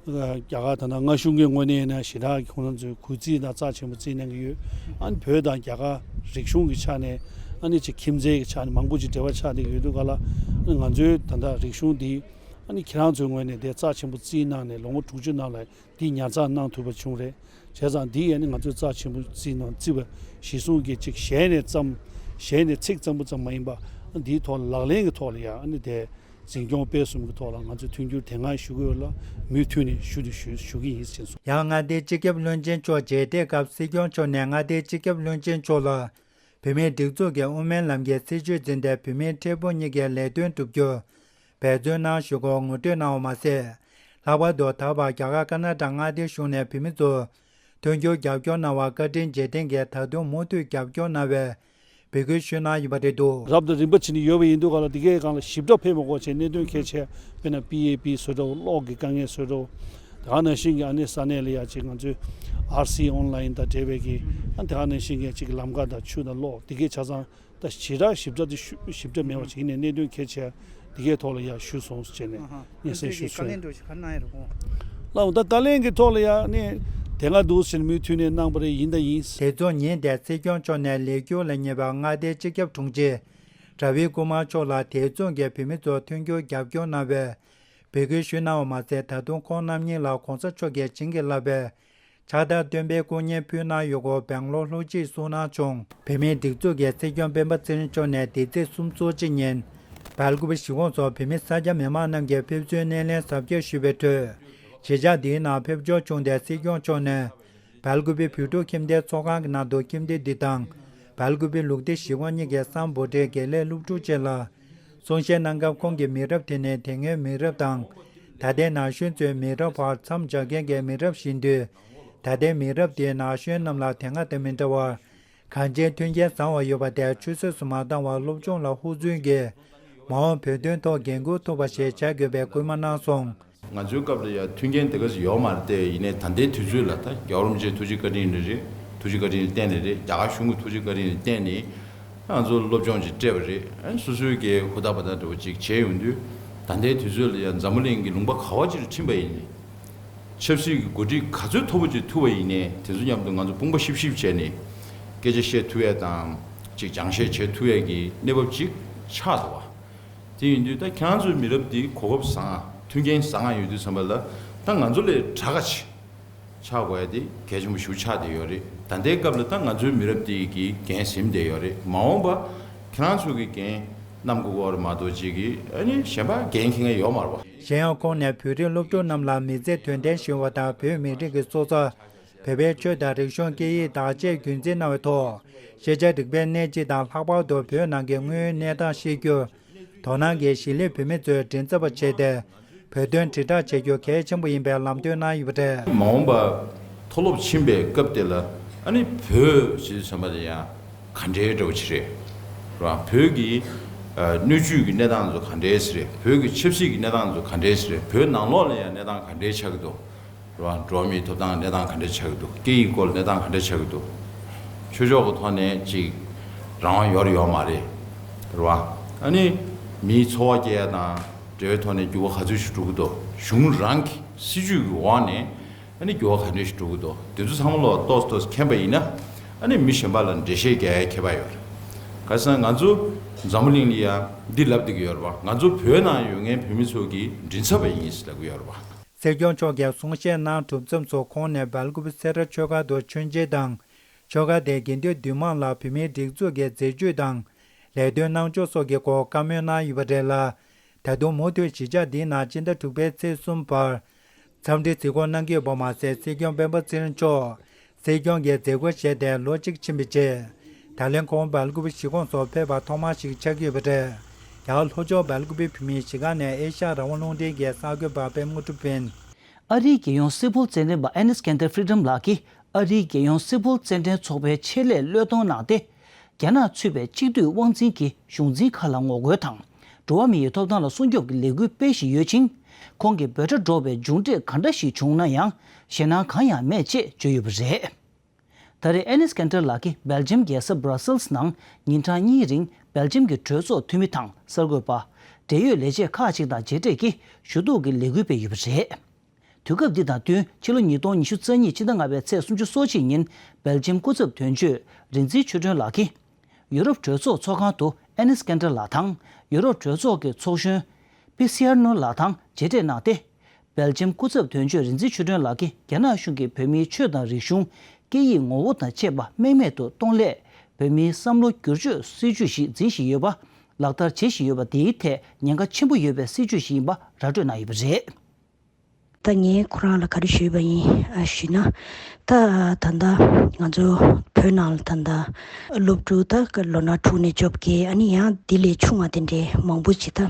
རྒྱ་གར་ད་ལྟ་མངའ་གཞུང་གི་ངོས་ནས་ཡིན་ན་ཞེ་དྲག་གི་ཁོང་རྣམ་ཚོས་གུས་བརྩི་དང་རྩ་ཆེན་པོ་བརྩི་གནང་གི་ཡོད། ཨ་ནི་བོད་དང་རྒྱ་གར་རིག་གཞུང་གི་ཆ་ནས། ཨ་ནི་ཅིག་ཁྱིམ་མཚེས་ཀྱི་ཆ་ནས་མང་པོ་ཅིག་འབྲེལ་བ་ཆགས་བསྡད་ཀྱི་ཡོད་དུས་ག་ལ། ཨ་ནི་ང་ཚོའི་ད་ལྟ་རིག་གཞུང་འདི་ཨ་ནི་ཁྱེད་རང་ཚོའི་ངོས་ནས་དེ་རྩ་ཆེན་པོ་བརྩིས་གནང་ནས་ལོ་ངོ་དྲུག་ཅུ་ནང་ལ་འདི་ཉར་ཚགས་གནང་ཐུབ་པ་བྱུང་རེད། བྱས་ཙང་འདི་ཡང་ནི་ང་ཚོས་རྩ་ཆེན་པོ་བརྩིས་གནང་བརྩི་བ་གཞིར་བཟུང་གིས་ཅིག་ཞལ་ནས་ཙམ། ཞལ་ནས་ཚིག་ཙམ་པོ་ཙམ་མ་ཡིན་པ། འདིའི་ཐོག་ལག་ལེན་གྱི་ཐོག་ལ་ཡང་ཨ་ནི་དེ་འཛིན་སྐྱོང་སྤེལ་གསུམ་གྱི་ཐོག་ལ་ང་ཚོས་མཐུན་འགྱུར་དེ་སྔ་ཞུ་དགོས་ལ་མུ་མཐུད་ནས་ཞུ་དུ་ཞུ་ཞུ་གི་ཡིན་ཞེས་གསུངས། ཡང་མངའ་སྡེའི་སྤྱི་ཁྱབ་བློན་ཆེན་མཆོག་མཇལ་འཕྲད་སྐབས། སྲིད་སྐྱོང་མཆོག་ནས་མངའ་སྡེའི་སྤྱི་ཁྱབ་བློན་ཆེན་མཆོག་ལ་བོད་མིའི་སྒྲིག་འཛུགས་ཀྱི་དབུ་མའི་ལམ་གྱི་སྲིད་བྱུས་འཛིན་ཏེ། བོད་མིའི་འཕྲལ་ཕུགས་གཉིས་ཀའི་ལས་དོན་བསྒྲུབ་རྒྱུར་འབད་བརྩོན་གནང་ཞུ་སྒོར་ངོ་སྤྲོད་གནང་བ་མ་ཟད། ལྷག་པར་དུ་ད་བར་རྒྱ་གར་ཀར་ན་ཊ་མངའ་སྡེའི་གཞུང་ནས་བོད་མི་ཚོར་མཐུན་འགྱུར་རྒྱབ་སྐྱོར་གནང་བར་བཀའ་དྲིན་རྗེས་དྲན་གྱིས་ད་དུང་མུ་མཐུད་རྒྱབ་སྐྱོར་གནང་བའི་འབོད་སྐུལ་ཞུས་གནང་ཡོད་པ་རེད་འདུག། རབ་དང་རིམ་པ་བྱས་ནས་ཡོད་པ་ཡིན་དུས་ག་ལ་དེ་གའི་སྒང་ལ་ཞིབ་ཕྲ་ཕེབས་མ་དགོས་བྱས་གནད་དོན་གལ་ཆེ་དཔེར་ན་པི་ཨེ་པི་བཟོ་འདྲ་བོ། གློག་གི་དཀའ་ངལ་བཟོ་འདྲ་བོ། དེ་ག་ནང་བཞིན་གྱི་ཨ་ནི་ས་གནས་ལ་ཡ་ཅིག་ང་ཚོའི་ཨར་སི་ཨོན་ལ་ཡིན་དང་འབྲེལ་བའི་གི། ཨ་དེ་ག་ནང་བཞིན་གྱི་ཅིག་ལམ་ཁ་དང་ཆུ་དང་གློག་དེ་གའི་ཆ་ཚང་ད་ཞེ་དྲག་ཞིབ་ཕྲ་དེ་ཞུ་ཞིབ་ཕྲ་མེད་པ་ཅིག་ཡིན་ནའི་གནད་དོན་གལ་ཆེ་དེ་གའི་ཐོག་ལ་ཡ་ཞུས་སོང་ཟེར་ནས་སྙན་སེང་ཞུས་སོང་། ལགས་འོང་། ད་བཀའ་ལན་གྱི་ཐོག་ལ་ཡ་ནི་དེ་སྔ་འདུག་ཟེར་ནས་མུ་མཐུད་ནས་གནང་བ་རེད། ཡིན་དང་ཡིན། དེ་མཚུངས་ཉིན་དེར་སྲིད་སྐྱོང་མཆོག་ནས་ལས་འཁྱུར་ལ་ཉེ་བའི་མངའ་སྡེའི་སྤྱི་ཁྱབ་དྲུང་ཆེ་ཌ་བི་ཀུ་མར་མཆོག་ལ་དེ་མཚུངས་ཀྱི་བོད་མི་ཚོར་མཐུན་འགྱུར་རྒྱབ་སྐྱོར་གནང་བའི་འབོད་སྐུལ་ཞུས་གནང་བ་མ་ཟད། ད་དུང་ཁོང་རྣམ་གཉིས་ལ་༸གོང་ས་མཆོག་གིས་བྱིན་གྱིས་བརླབས་པའི་ཕྱག་རྟགས་སྟོན་པའི་སྐུ་བརྙན་ཕུལ་གནང་ཡོད་སྐོར་སྦེང་ལོར་ལྷོ་སྤྱིར་གསུངས་གནང་བྱུང་། བོད་མིའི་སྒྲིག་འཛུགས་ཀྱི་སྲིད་སྐྱོང་སྤེན་པ་ཚེ་རིང་མཆོག་ནས་འདི་ཚེས་སུམ་ཅུ་ཉིན་སྦེལ་ཀུ་པེ་གཞིས་ཁོངས་སུ་བོད་མི་གསར་སྐྱེས་མི་མང་རྣམས་ཀྱི་ཕེབས་བསུའི་སྣེ་ལེན་གཟབ་རྒྱས་ཞུས་པའི་ཁྲོད། གཞིས་ཆགས་འདིའི་ནང་ཕེབས་འབྱོར་བྱུང་སྟེ། སྲིད་སྐྱོང་མཆོག་ནས་སྦེལ་ཀུ་པེ་བོད་ཕྲུག་ཁྱིམ་སྡེའི་ཚོགས་ཁང་གི་ནང་དུ་ཁྱིམ་སྡེ་འདི་དང་སྦེལ་ཀུ་པེ་ལུགས་བདེ་གཞིས་ཁོངས་གཉིས་ཀྱི་སམ་བྷོ་ཊའི་དགེ་ལས་སློབ་ཕྲུག་བཅས་ལ་གསུང་བཤད་གནང་སྐབས། ཁོང་གིས་མི་རབས་དེ་ནི་དེ་སྔའི་མི་རབས་དང་ད་ལྟའི་ན་གཞོན་ཚོའི་མི་རབས་བར་མཚམས་སྦྱར་མཁན་གྱི་མི་རབས་ཡིན་དུས། ད་ལྟའི་མི་རབས་དེས་ན་གཞོན་རྣམས་ལ་དེ་སྔ་དང་མི་འདྲ་བར་གང་ཅིའི་མཐུན་རྐྱེན་བཟང་བ་ཡོད་པ་དེ་ཆུད་ཟོས་སུ་མ་བཏང་བར་སློབ་སྦྱོང་ལ་ཧུར་བརྩོན་གྱིས་མ་འོངས་བོད་དོན་ཐོག་འགན་འཁུར་ཐུབ་པ་ཞིག་བྱ་དགོས་པའི་སྐུལ་མ་གནང་སོང་། ང་ཚོའི་སྐབས་ལ་ཡང་མཐུན་རྐྱེན་དེ་ག་ཚོད་ཡོད་མ་རེད་དེ། ཡིན་ནའི་ད་ལྟའི་དུས་ཚོད་ལ་ད་རྒྱལ་བ་རིན་པོ་ཆེའི་ཐུགས་རྗེ་བཀའ་དྲིན་རེད། ཐུགས་རྗེ་བཀའ་དྲིན་ལ་བརྟེན་ནས་རེད། རྒྱ་གར་གཞུང་གི་ཐུགས་རྗེ་བཀའ་དྲིན་ལ་བརྟེན་ནས་ང་ཚོ་སློབ་སྦྱོང་ཅིག་སྤྲད་པ་རེད། ཨ་ནི་སོ་སོའི་གི་ཧུར་ཐག་པ་ཐག་འདྲ་བོ་ཅིག་བྱས་ཡོང་དུས། ད་ལྟའི་དུས་ཚོད་ལ་ཡང་འཛམ་བུ་གླིང་གི་ལུང་པ་ག་བ་ཅིག་ལ་ཕྱིན་པ་ཡིན་ནའི། ཆབ་སྲིད་ཀྱི་འགོ་ཁྲིད་ག་ཚོད་མཐོ་པོ་ཅིག་ཐུག་པ་ཡིན་ནའི། དེ་ཚོ་མཉམ་དུ་ང་ཚོ་དཔུང་པ་ཤིབ་ཤིབ་བྱས་ནས་སྐད་ཆ་བཤད་ཐུབ་ཡས་དང་། ཅིག་སྦྱང་བཤད་བྱེད་ཐུབ་ཡས་ཀྱི་གནས་བབ་ཅིག་ཆགས་འདུག་བ། དེ་ཡིན་དུས་ད་ཁྱེད་རང་ཚོའི་མི་རབས་འདི་གོ་སྐབས་བཟང་ང་། མཐུན་རྐྱེན་བཟང་ང་ཡོད་དུས་ཙམ་པ་ལ། ད་ང་ཚོ་ལས་དྲག་ག་ཆེ་ཆགས་དགོས་ཡ་དེ་གལ་ཆེན་པོ་ཞིག་ཆགས་བསྡད་ཡོད་རེད། ད་ལྟའི་སྐབས་ལ་ད་ང་ཚོའི་མི་རབས་འདི་གི་འགན་ཟིན་བསྡད་ཡོད་རེད། མ་འོངས་པ་ཁྱེད་རང་ཚོ་གི་འགན་བསྣམས་དགོས་ཀྱི་ཡོད་རེད་མ་གཏོགས། ཅིག་གི་ཨ་ནི་གཞན་པ་འགན་འཁྱེར་མཁན་ཡོད་མ་རེད་བ། གཞན་ཡང་ཁོང་ནས་བོད་རིགས་སློབ་ཕྲུག་རྣམས་ལ་མི་ཚེ་དོན་ལྡན་ཞིང་བ་དང་། བོད་མི་རིགས་ཀྱི་སྲོག་རྩ། བོད་པའི་ཆོས་དང་རིག་གཞུང་། སྐད་ཡིག་དག་ཅེས་རྒྱུན་འཛིན་གནང་བའི་ཐོག་ཤེས་བྱ་རིག་པའི་གནས་སྤྱི་དང་། ལྷག་པར་དུ་བོད་ནང་གི་དངོས་ཡོད་གནས་སྟངས་ཤེས་རྒྱུར་དོ་སྣང་གིས་གཞིས་ལུས་བོད་མི་ཚོའི་མགྲིན་ཚབ་པ་བྱས་ཏེ། བོད་དོན་དྲིལ་བསྒྲགས་བྱེད་རྒྱུ་གལ་ཆེན་པོ་ཡིན་པའི་ལམ་སྟོན་གནང་ཡོད་པ་རེད། མ་འོངས་པ་མཐོ་སློབ་ཕྱིན་པའི་སྐབས་དེ་ལ་ཨ་ནི་བོད་ཅེས་བསམ་པ་དེ་ཡང་ག་འདྲའི་འདྲ་བོ་ཅིག་རེད། རེད་བ། བོད་ཀྱི་ཨ་སྣོད་བཅུད་ཀྱི་གནས་སྟངས་ཚོ་ག་འདྲའི་ཟེར་རེད། བོད་ཀྱི་ཆབ་སྲིད་ཀྱི་གནས་སྟངས་ཚོ་ག་འདྲའི་ཟེར་རེད། བོད་ནང་ལོགས་ལ་ཡང་གནས་སྟངས་ག་འདྲའི་ཆགས་ཀྱི་འདུག། རེད་བ། འགྲོ་བ་མིའི་ཐོབ་ཐང་གནས་སྟངས་ག་འདྲ་ཆགས་ཀྱི་འདུག། སྐད་ཡིག་སྐོར་ལ་གནས་སྟངས་ག་འདྲ་ཆགས་ཀྱི་འདུག། ཆོས་ཕྱོགས་ཀྱི་ཐོག་ནས་ཅིག་རང་དབང་ཡོད་རེད་ཡོད་མ་རེད། རེད་བ། ཨ་ནི་མིའི་འཚོ་བ་སྐྱེལ་ཡ་དང་འབྲེལ་བའི་ཐོག་ནས་འགྱུར་བ་ག་ཚོད་ཞིག་འགྲོ་གི་འདུག། གཞུང་རང་གི་སྲིད་ཇུས་ཀྱི་འོག་ནས་ཨ་ནི་འགྱུར་བ་ག་འདྲ་ཞིག་འགྲོ་གི་འདུག། དེ་ཚོ་ཚང་མ་ལོག་ཏོག་ཙམ་ཏོག་ཙམ་མཁྱེན་པ་ཡིན་ན། ཨ་ནི་མི་གཞན་པ་ལ་འགྲེལ་བཤད་རྒྱག་ཡའི་ཁྱད་པར་ཡོད་རེད། ག་རེ་ཟེར་ན་ང་ཚོ་འཛམ་བུ་གླིང་ལ་ཡ་འདི་ལབ་བསྡད་ཀྱི་ཡོད་རེད་བ། ང་ཚོ་བོད་ནང་ཡོད་མཁན་བོད་མི་ཚོ་གི་མགྲིན་ཚབ་པ་ཡིན་ཟེར་ལབ་ཀྱི་ཡོད་རེད་བ། སྲིད་སྐྱོང་མཆོག་གིས་གསུང་བཤད་གནང་གྲུབ་མཚམས་སུ། ཁོང་ནས་སྦེལ་ཀུ་པེ་སེ་ར་ཆོས་སྒར་དུ་མཆོད་མཇལ་དང་། ཆོས་སྒར་དེའི་དགེ་འདུན་འདུས་མང་ལ་བོད་མིའི་སྒྲིག་འཛུགས་ཀྱི་མཛད་ཇུས་དང་ ལས་དོན་གནང་ཕྱོགས་སོགས་ཀྱི་སྐོར་བཀའ་མོལ་གནང་ཡོད་པ་རེད་ལ། ད་དུང་མུ་མཐུད་གཞིས་ཆགས་འདིའི་ནང་སྤྱི་ཟླ་དྲུག་པའི་ཚེས་གསུམ་བར་འཚམས་འདྲི་གཟིགས་སྐོར་གནང་གི་ཡོད་པ་མ་ཟད། སྲིད་སྐྱོང་སྤེན་པ་ཚེ་རིང་མཆོག་སྲིད་སྐྱོང་གི་མཛད་ཁུར་བཞེས་ཏེ་ལོ་གཅིག་ཕྱིན་པའི་རྗེས། ད་ལན་ཁོང་སྦེལ་ཀུ་པེ་གཞིས་ཁོངས་སུ་ཕེབས་པ་ཐོག་མ་ཞིག་ཆགས་ཀྱི་ཡོད་པ་རེད། ཡང་ལྷོ་ཕྱོགས་སྦེལ་ཀུ་པེ་བོད་མིའི་གཞིས་ཁང་ནས་ཨེ་ཤ་ཡ་རང་དབང་རླུང་འཕྲིན་གྱི་གསར་འགོད་པ་པད་མ་དངོས་གྲུབ་ཡིན། ཨ་རིའི་རྒྱལ་ཡོངས་སིལ་བུར་རྩེད་འགྲན་པ་ཨེ་ནིས་ཀན་ཏེར་ཧྥི་རི་ཌམ་ལགས་ཀྱིས་ཨ་རིའི་རྒྱལ་ཡོངས་སིལ་བུར་རྩེད་འགྲན་ཚོགས་པའི་ཆེད་ལས་བློས་གཏོང་གནང་སྟེ། རྒྱ་ནག་ཚུད་པའི་གཅིག་སྡུད་དབང་འཛིན་གྱི་གཞུང་འཛིན་ཁག་ལ་ངོ་རྒོལ་དང་། འགྲོ་བ་མིའི་ཐོབ་ཐང་ལ་སྲུང་སྐྱོབ་ཀྱི་ལས་འགུལ་སྤེལ་བཞིན་ཡོད་ཅིང་། ཁོང་གི་འབོད་སྒྲ་སྒྲོག་པའི་མཇུག་འབྲས་ག་འདྲ་ཞིག་བྱུང་ན་ཡང་ཞེད་སྣང་གང་ཡང་མེད་ཅེས་བརྗོད་ཡོད་པ་རེད། ད་རེས་ཨེ་ནིས་ཀན་ཏེར་ལགས་ཀྱིས་སྦེལ་ཇམ་རྒྱལ་ས་སྦྲ་སིལ་ནང་ཉིན་གྲངས་གཉིས་རིང་སྦེལ་ཇམ་གྱི་གྲོས་ཚོགས་འཐུས་མི་དང་གསར་འགོད་པ། འབྲེལ་ཡོད་ལས་བྱེད་ཁག་ཅིག་དང་མཇལ་འཕྲད་ཀྱིས་ཞུ་གཏུག་གི་ལས་འགུལ་སྤེལ་ཡོད་པ་རེད། དུས་སྐབས་འདི་དང་བསྟུན་ཕྱི་ལོ་ཉིས་སྟོང་ཉི་ཤུ་རྩ་གཉིས་ཕྱི་ཟླ་ལྔ་པའི་ཚེས་སུམ་ཅུ་སོ་གཅིག་ཉིན་སྦེལ་ཇམ་སྐུ་ཚབ་དོན་གཅོད་རིག་འཛིན་ཆོས་སྒྲོན་ལགས་ཀྱིས། ཡུ་རོབ་གྲོས་ཚོགས་ཚོགས་ཁང་དུ་ཨེ་ནིས་ཀན་ཏེར་ལགས་དང་ཡུ་རོབ་གྲོས་ཚོགས་ཀྱི་ཚོགས་གཞོན་པི་སི་ཨར་ནོ་ལགས་དང་མཇལ་འཕྲད་གནང་སྟེ། སྦེལ་ཇམ་སྐུ་ཚབ་དོན་གཅོད་རིག་འཛིན་ཆོས་སྒྲོན་ལགས་ཀྱིས་རྒྱ་ནག་གཞུང་གིས་བོད་མིའི་ཆོས་དང་རིག་གཞུང་། སྐད་ཡིག་ངོ་བོ་དང་བཅས་པ་རྨེག་མེད་དུ་གཏོང་སླད། བོད་མིའི་བསམ་བློ་བསྒྱུར་བཅོས་སྲིད་ཇུས་ཤིག་འཛིན་བཞིན་ཡོད་པ། ལག་བསྟར་བྱེད་བཞིན་ཡོད་པ་དེའི་ཐད་ཉེན་ཁ་ཆེན་པོ་ཡོད་པའི་སྲིད་ཇུས་ཤིག་ཡིན་པ་ར་སྤྲོད་གནང་ཡོད་པ་རེད། ད་ངས་ཁོ་རང་ལ་ག་རེ་ཞུས་པ་ཡིན་ཞུས་ན། ད་ད་ལྟ་ང་ཚོ་བོད་ནང་ལ་ད་ལྟ་སློབ་ཕྲུག་ད་ལོ་ན་དྲུག་ནས་བཅོ་བརྒྱད། ཨ་ནི་ཡང་དེ་ལས་ཆུང་བ་དེ་འདྲའི་མང་པོ་ཅིག་ད་